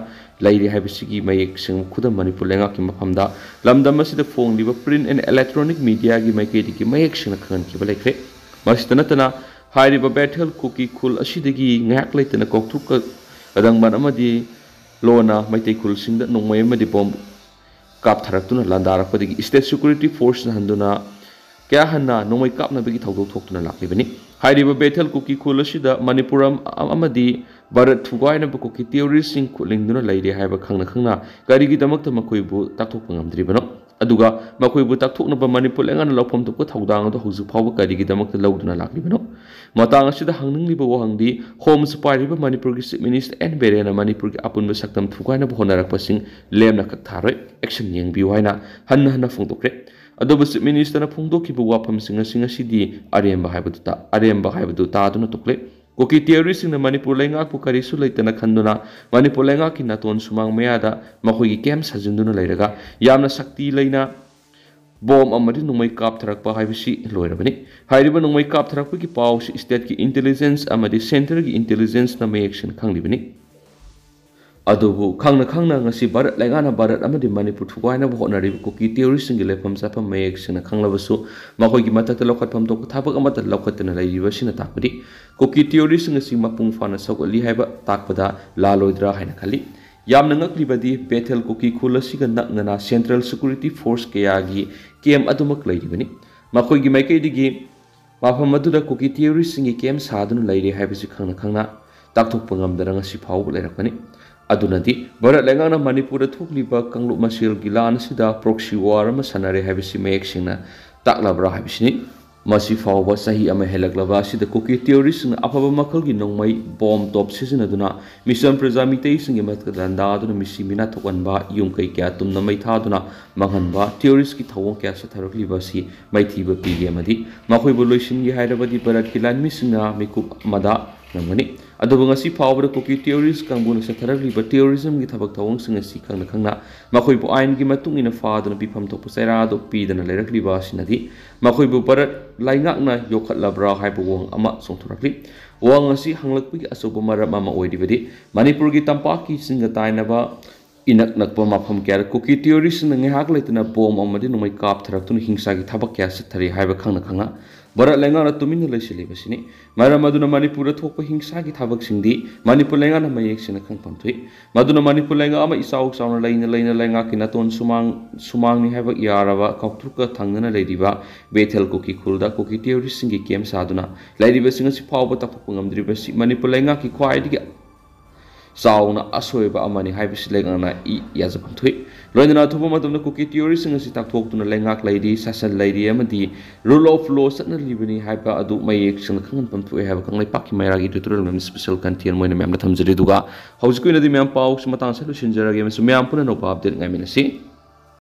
ꯂꯩꯔꯤ ꯍꯥꯏꯕꯁꯤꯒꯤ ꯃꯌꯦꯛ ꯁꯦꯡꯕ ꯈꯨꯗꯝ ꯃꯅꯤꯄꯨꯔ ꯂꯩꯉꯥꯛꯀꯤ ꯃꯐꯝꯗ ꯂꯝꯗꯝ ꯑꯁꯤꯗ ꯐꯣꯡꯂꯤꯕ print and electronic mediaꯒꯤ ꯃꯥꯏꯀꯩꯗꯒꯤ ꯃꯌꯦꯛ ꯁꯦꯡꯅ ꯈꯪꯍꯟꯈꯤꯕ ꯂꯩꯈ꯭ꯔꯦ꯫ ꯃꯁꯤꯇ ꯅꯠꯇꯅ ꯍꯥꯏꯔꯤꯕ ꯕꯦꯊꯦꯜ ꯀꯨꯀꯤ ꯈꯨꯜ ꯑꯁꯤꯗꯒꯤ ꯉꯥꯏꯍꯥꯛ ꯂꯩꯇꯅ ꯀꯥꯎꯇ꯭ꯔꯨꯛ ꯀꯗꯪꯕꯟ ꯑꯃꯗꯤ ꯂꯣꯟꯅ ꯃꯩꯇꯩ ꯈꯨꯜꯁꯤꯡꯗ ꯅꯣꯡꯃꯩ ꯑꯃꯗꯤ bomb ꯀꯥꯞꯊꯔꯛꯇꯨꯅ ꯂꯥꯟꯗꯥꯔꯛꯄꯗꯒꯤ state security forceꯅ ꯍꯟꯗꯨꯅ ꯀꯌꯥ ꯍꯟꯅ ꯅꯣꯡꯃꯩ ꯀꯥꯞꯅꯕꯒꯤ ꯊꯧꯗꯣꯛ ꯊꯣꯛꯇꯨꯅ ꯂꯥꯛꯂꯤꯕꯅꯤ꯫ ꯍꯥꯏꯔꯤꯕ ꯕꯦꯊꯦꯜ ꯀꯨꯀꯤ ꯈꯨꯜ ꯑꯁꯤꯗ ꯃꯅꯤꯄꯨꯔ ꯑꯃ-, ꯑꯃꯗꯤ ꯚꯥꯔꯠ ꯊꯨꯒꯥꯏꯅꯕ ꯀꯨꯀꯤ terroristꯁꯤꯡ ꯈꯨꯠꯂꯤꯡꯗꯨꯅ ꯂꯩꯔꯦ ꯍꯥꯏꯕ ꯈꯪꯅ ꯈꯪꯅ ꯀꯔꯤꯒꯤꯗꯃꯛꯇ ꯃꯈꯣꯏꯕꯨ ꯇꯥꯛꯊꯣꯛꯄ ꯉꯝꯗ꯭ꯔꯤꯕꯅꯣ? ꯑꯗꯨꯒ ꯃꯈꯣꯏꯕꯨ ꯇꯥꯛꯊꯣꯛꯅꯕ ꯃꯅꯤꯄꯨꯔ ꯂꯩꯉꯥꯛꯅ ꯂꯧꯐꯝ ꯊꯣꯛꯄ ꯊꯧꯗꯥꯡ ꯑꯗꯨ ꯍꯧꯖꯤꯛ ꯐꯥꯎꯕ ꯀꯔꯤꯒꯤꯗꯃꯛꯇ ꯂꯧꯗꯨꯅ ꯂꯥꯛꯂꯤꯕꯅꯣ? ꯃꯇꯥꯡ ꯑꯁꯤꯗ ꯍꯪꯅꯤꯡꯂꯤꯕ ꯋꯥꯍꯪꯗꯤ ꯍꯣꯝꯁ ꯄꯥꯏꯔꯤꯕ ꯃꯅꯤꯄꯨꯔꯒꯤ Chief Minister N ꯕꯤꯔꯦꯟꯅ ꯃꯅꯤꯄꯨꯔꯒꯤ ꯑꯄꯨꯟꯕ ꯁꯛꯇꯝ ꯊꯨꯒꯥꯏꯅꯕ ꯍꯣꯠꯅꯔꯛꯄꯁꯤꯡ ꯂꯦꯝꯅ ꯀꯛꯊꯥꯔꯣꯏ, action ꯌꯦꯡꯕꯤꯌꯨ ꯍꯥꯏꯅ ꯍꯟꯅ ꯍꯟꯅ ꯐꯣꯡꯗꯣꯛꯈ꯭ꯔꯦ꯫ ꯑꯗꯨꯕꯨ Chief Minister ꯅ ꯐꯣꯡꯗꯣꯛꯈꯤꯕ ꯋꯥꯐꯝꯁꯤꯡ ꯑꯁꯤ ꯉꯁꯤꯗꯤ ꯑꯔꯦꯝꯕ ꯍꯥꯏꯕꯗꯨ ꯇꯥ-, ꯑꯔꯦꯝꯕ ꯍꯥꯏꯕꯗꯨ ꯇꯥꯗꯨꯅ ꯇꯣꯛꯂꯦ꯫ ꯀꯨꯀꯤ terrorist ꯁꯤꯡꯅ ꯃꯅꯤꯄꯨꯔ ꯂꯩꯉꯥꯛꯄꯨ ꯀꯔꯤꯁꯨ ꯂꯩꯇꯅ ꯈꯟꯗꯨꯅ ꯃꯅꯤꯄꯨꯔ ꯂꯩꯉꯥꯛꯀꯤ ꯅꯥꯇꯣꯟ ꯁꯨꯃꯥꯡ ꯃꯌꯥꯗ ꯃꯈꯣꯏꯒꯤ camp ꯁꯥꯖꯤꯟꯗꯨꯅ ꯂꯩꯔꯒ ꯌꯥꯝꯅ ꯁꯛꯇꯤ ꯂꯩꯅ bomb ꯑꯃꯗꯤ ꯅꯣꯡꯃꯩ ꯀꯥꯞꯊꯔꯛꯄ ꯍꯥꯏꯕꯁꯤ ꯂꯣꯏꯔꯕꯅꯤ꯫ ꯍꯥꯏꯔꯤꯕ ꯅꯣꯡꯃꯩ ꯀꯥꯞꯊꯔꯛꯄꯒꯤ ꯄꯥꯎꯁꯤ state ꯀꯤ intelligence ꯑꯃꯗꯤ centre ꯒꯤ intelligence ꯅ ꯃꯌꯦꯛ ꯁꯦꯡꯅ ꯈꯪꯂꯤꯕꯅꯤ꯫ ꯑꯗꯨꯕꯨ ꯈꯪꯅ ꯈꯪꯅ ꯉꯁꯤ ꯚꯥꯔꯠ ꯂꯩꯉꯥꯛꯅ ꯚꯥꯔꯠ ꯑꯃꯗꯤ ꯃꯅꯤꯄꯨꯔ ꯊꯨꯒꯥꯏꯅꯕ ꯍꯣꯠꯅꯔꯤꯕ ꯀꯨꯀꯤ terrorist ꯁꯤꯡꯒꯤ ꯂꯩꯐꯝ ꯆꯥꯐꯝ ꯃꯌꯦꯛ ꯁꯦꯡꯅ ꯈꯪꯂꯕꯁꯨ ꯃꯈꯣꯏꯒꯤ ꯃꯊꯛꯇ ꯂꯧꯈꯠꯐꯝ ꯊꯣꯛꯄ ꯊꯕꯛ ꯑꯃꯠꯇ ꯂꯧꯈꯠꯇꯅ ꯂꯩꯔꯤꯕ ꯑꯁꯤꯅ ꯇꯥꯛꯄꯗꯤ ꯀꯨꯀꯤ terrorist ꯁꯤꯡ ꯑꯁꯤ ꯃꯄꯨꯡ ꯐꯥꯅ ꯁꯧꯒꯠꯂꯤ ꯍꯥꯏꯕ ꯇꯥꯛꯄꯗ ꯂꯥꯜꯂꯣꯏꯗ꯭ꯔꯥ ꯍꯥꯏꯅ ꯈꯜꯂꯤ꯫ ꯌꯥꯝꯅ ꯉꯛꯂꯤꯕꯗꯤ ꯕꯦꯊꯦꯜ ꯀꯨꯀꯤ ꯈꯨꯜ ꯑꯁꯤꯒ ꯅꯛꯅꯅ central security force ꯀꯌꯥꯒꯤ camp ꯑꯗꯨꯃꯛ ꯂꯩꯔꯤꯕꯅꯤ꯫ ꯃꯈꯣꯏꯒꯤ ꯃꯥꯏꯀꯩꯗꯒꯤ ꯃꯐꯝ ꯑꯗꯨꯗ ꯀꯨꯀꯤ terrorist ꯁꯤꯡꯒꯤ camp ꯁꯥꯗꯨꯅ ꯂꯩꯔꯦ ꯍꯥꯏꯕꯁꯤ ꯈꯪꯅ ꯈꯪꯅ ꯇꯥꯛꯊꯣꯛꯄ ꯉꯝꯗꯅ ꯉꯁꯤ ꯐꯥꯎꯕ ꯂꯩꯔꯛꯄꯅꯤ꯫ ꯑꯗꯨꯅꯗꯤ ꯚꯥꯔꯠ ꯂꯩꯉꯥꯛꯅ ꯃꯅꯤꯄꯨꯔꯗ ꯊꯣꯛꯂꯤꯕ ꯀꯥꯡꯂꯨꯞ ꯃꯁꯦꯜꯒꯤ ꯂꯥꯟ ꯑꯁꯤꯗ proxy war ꯑꯃ ꯁꯥꯟꯅꯔꯦ ꯍꯥꯏꯕꯁꯤ ꯃꯌꯦꯛ ꯁꯦꯡꯅ ꯇꯥꯛꯂꯕ꯭ꯔꯥ ꯍꯥꯏꯕꯁꯤꯅꯤ꯫ ꯃꯁꯤ ꯐꯥꯎꯕ ꯆꯍꯤ ꯑꯃ ꯍꯦꯜꯂꯛꯂꯕ ꯑꯁꯤꯗ ꯀꯨꯀꯤ terrorist ꯁꯤꯡꯅ ꯑꯐꯕ ꯃꯈꯜꯒꯤ ꯅꯣꯡꯃꯩ bomb ꯇꯣꯞ ꯁꯤꯖꯤꯟꯅꯗꯨꯅ ꯃꯤꯁꯝ ꯄ꯭ꯔꯖꯥ ꯃꯤꯇꯩꯁꯤꯡꯒꯤ ꯃꯊꯛꯇ ꯂꯥꯟꯗꯥꯗꯨꯅ ꯃꯤꯁꯤ ꯃꯤꯅꯥ ꯊꯣꯛꯍꯟꯕ, ꯌꯨꯝ ꯀꯩ ꯀꯌꯥ ꯇꯨꯝꯅ ꯃꯩ ꯊꯥꯗꯨꯅ ꯃꯥꯡꯍꯟꯕ, terrorist ꯀꯤ ꯊꯧꯑꯣꯡ ꯀꯌꯥ ꯆꯠꯊꯔꯛꯂꯤꯕ ꯑꯁꯤ ꯃꯥꯏꯊꯤꯕ ꯄꯤꯒꯦ ꯑꯃꯗꯤ ꯃꯈꯣꯏꯕꯨ ꯂꯣꯏꯁꯤꯟꯒꯦ ꯍꯥꯏꯔꯕꯗꯤ ꯚꯥꯔꯠꯀꯤ ꯂꯥꯟꯃꯤꯁꯤꯡꯅ ꯃꯤꯀꯨꯞ ꯑꯃꯗ ꯉꯝꯒꯅꯤ꯫ ꯑꯗꯨꯕꯨ ꯉꯁꯤ ꯐꯥꯎꯕꯗ ꯀꯨꯀꯤ terrorist ꯀꯥꯡꯕꯨꯅ ꯆꯠꯊꯔꯛꯂꯤꯕ terrorism ꯒꯤ ꯊꯕꯛ ꯊꯧꯑꯣꯡꯁꯤꯡ ꯑꯁꯤ ꯈꯪꯅ ꯈꯪꯅ ꯃꯈꯣꯏꯕꯨ ꯑꯥꯏꯟꯒꯤ ꯃꯇꯨꯡ ꯏꯟꯅ ꯐꯥꯗꯨꯅ ꯄꯤꯐꯝ ꯊꯣꯛꯄ ꯆꯩꯔꯥ ꯑꯗꯨ ꯄꯤꯗꯅ ꯂꯩꯔꯛꯂꯤꯕ ꯑꯁꯤꯅꯗꯤ ꯃꯈꯣꯏꯕꯨ ꯚꯥꯔꯠ ꯂꯩꯉꯥꯛꯅ ꯌꯣꯛꯈꯠꯂꯕ꯭ꯔꯥ ꯍꯥꯏꯕ ꯋꯥꯍꯪ ꯑꯃ ꯆꯣꯡꯊꯣꯔꯛꯂꯤ꯫ ꯋꯥꯍꯪ ꯑꯁꯤ ꯍꯪꯂꯛꯄꯒꯤ ꯑꯆꯧꯕ ꯃꯔꯝ ꯑꯃ ꯑꯣꯏꯔꯤꯕꯗꯤ ꯃꯅꯤꯄꯨꯔꯒꯤ ꯇꯝꯄꯥꯛꯀꯤ ꯆꯤꯡꯒ ꯇꯥꯏꯅꯕ ꯏꯅꯛ ꯅꯛꯄ ꯃꯐꯝ ꯀꯌꯥꯗ ꯀꯨꯀꯤ terrorist ꯁꯤꯡꯅ ꯉꯥꯏꯍꯥꯛ ꯂꯩꯇꯅ bomb ꯑꯃꯗꯤ ꯅꯣꯡꯃꯩ ꯀꯥꯞꯊꯔꯛꯇꯨꯅ ꯍꯤꯡꯁꯥꯒꯤ ꯊꯕꯛ ꯀꯌꯥ ꯆꯠꯊꯔꯤ ꯍꯥꯏꯕ ꯈꯪꯅ ꯈꯪꯅ ꯚꯥꯔꯠ ꯂꯩꯉꯥꯛꯅ ꯇꯨꯃꯤꯟꯅ ꯂꯩꯁꯤꯜꯂꯤꯕꯁꯤꯅꯤ꯫ ꯃꯔꯝ ꯑꯗꯨꯅ ꯃꯅꯤꯄꯨꯔꯗ ꯊꯣꯛꯄ ꯍꯤꯡꯁꯥꯒꯤ ꯊꯕꯛꯁꯤꯡꯗꯤ ꯃꯅꯤꯄꯨꯔ ꯂꯩꯉꯥꯛꯅ ꯃꯌꯦꯛ ꯁꯦꯡꯅ ꯈꯪꯐꯝ ꯊꯣꯛꯏ꯫ ꯃꯗꯨꯅ ꯃꯅꯤꯄꯨꯔ ꯂꯩꯉꯥꯛ ꯑꯃ ꯏꯆꯥꯎ ꯆꯥꯎꯅ ꯂꯩꯅ ꯂꯩꯅ ꯂꯩꯉꯥꯛꯀꯤ ꯅꯥꯇꯣꯟ ꯁꯨꯃꯥꯡ, ꯁꯨꯃꯥꯡꯅꯤ ꯍꯥꯏꯕ ꯌꯥꯔꯕ ꯀꯥꯎꯊ꯭ꯔꯨꯛꯀ ꯊꯪꯅꯅ ꯂꯩꯔꯤꯕ ꯕꯦꯊꯦꯜ ꯀꯨꯀꯤ ꯈꯨꯜꯗ ꯀꯨꯀꯤ terrorist ꯁꯤꯡꯒꯤ camp ꯁꯥꯗꯨꯅ ꯂꯩꯔꯤꯕꯁꯤꯡ ꯑꯁꯤ ꯐꯥꯎꯕ ꯇꯥꯛꯊꯣꯛꯄ ꯉꯝꯗ꯭ꯔꯤꯕꯁꯤ ꯃꯅꯤꯄꯨꯔ ꯂꯩꯉꯥꯛꯀꯤ ꯈ꯭ꯋꯥꯏꯗꯒꯤ ꯆꯥꯎꯅ ꯑꯁꯣꯏꯕ ꯑꯃꯅꯤ ꯍꯥꯏꯕꯁꯤ ꯂꯩꯉꯥꯛꯅ ꯏ ꯌꯥꯖꯐꯝ ꯊꯣꯛꯏ꯫ ꯂꯣꯏꯅꯅ ꯑꯊꯨꯕ ꯃꯇꯝꯗ ꯀꯨꯀꯤ terrorist ꯁꯤꯡ ꯑꯁꯤ ꯇꯥꯛꯊꯣꯛꯇꯨꯅ ꯂꯩꯉꯥꯛ ꯂꯩꯔꯤ, ꯁꯥꯁꯟ ꯂꯩꯔꯤ ꯑꯃꯗꯤ rule of law ꯆꯠꯅꯔꯤꯕꯅꯤ ꯍꯥꯏꯕ ꯑꯗꯨ ꯃꯌꯦꯛ ꯁꯦꯡꯅ ꯈꯪꯍꯟꯐꯝ ꯊꯣꯛꯑꯦ ꯍꯥꯏꯕ ꯀꯪꯂꯩꯄꯥꯛꯀꯤ ꯃꯩꯔꯥꯒꯤ editorial ꯃꯌꯥꯝ special content ꯑꯣꯏꯅ ꯃꯌꯥꯝꯗ ꯊꯝꯖꯔꯤ꯫ ꯑꯗꯨꯒ ꯍꯧꯖꯤꯛꯀꯤ ꯑꯣꯏꯅꯗꯤ ꯃꯌꯥꯝ ꯄꯥꯎꯁꯤ ꯃꯇꯥꯡ ꯑꯁꯤꯗ ꯂꯣꯏꯁꯤꯟꯖꯔꯒꯦ ꯑꯃꯁꯨꯡ ꯃꯌꯥꯝ ꯄꯨꯟꯅ ꯑꯅꯧꯕ update ꯉꯥꯏꯃꯤꯟꯅꯁꯤ꯫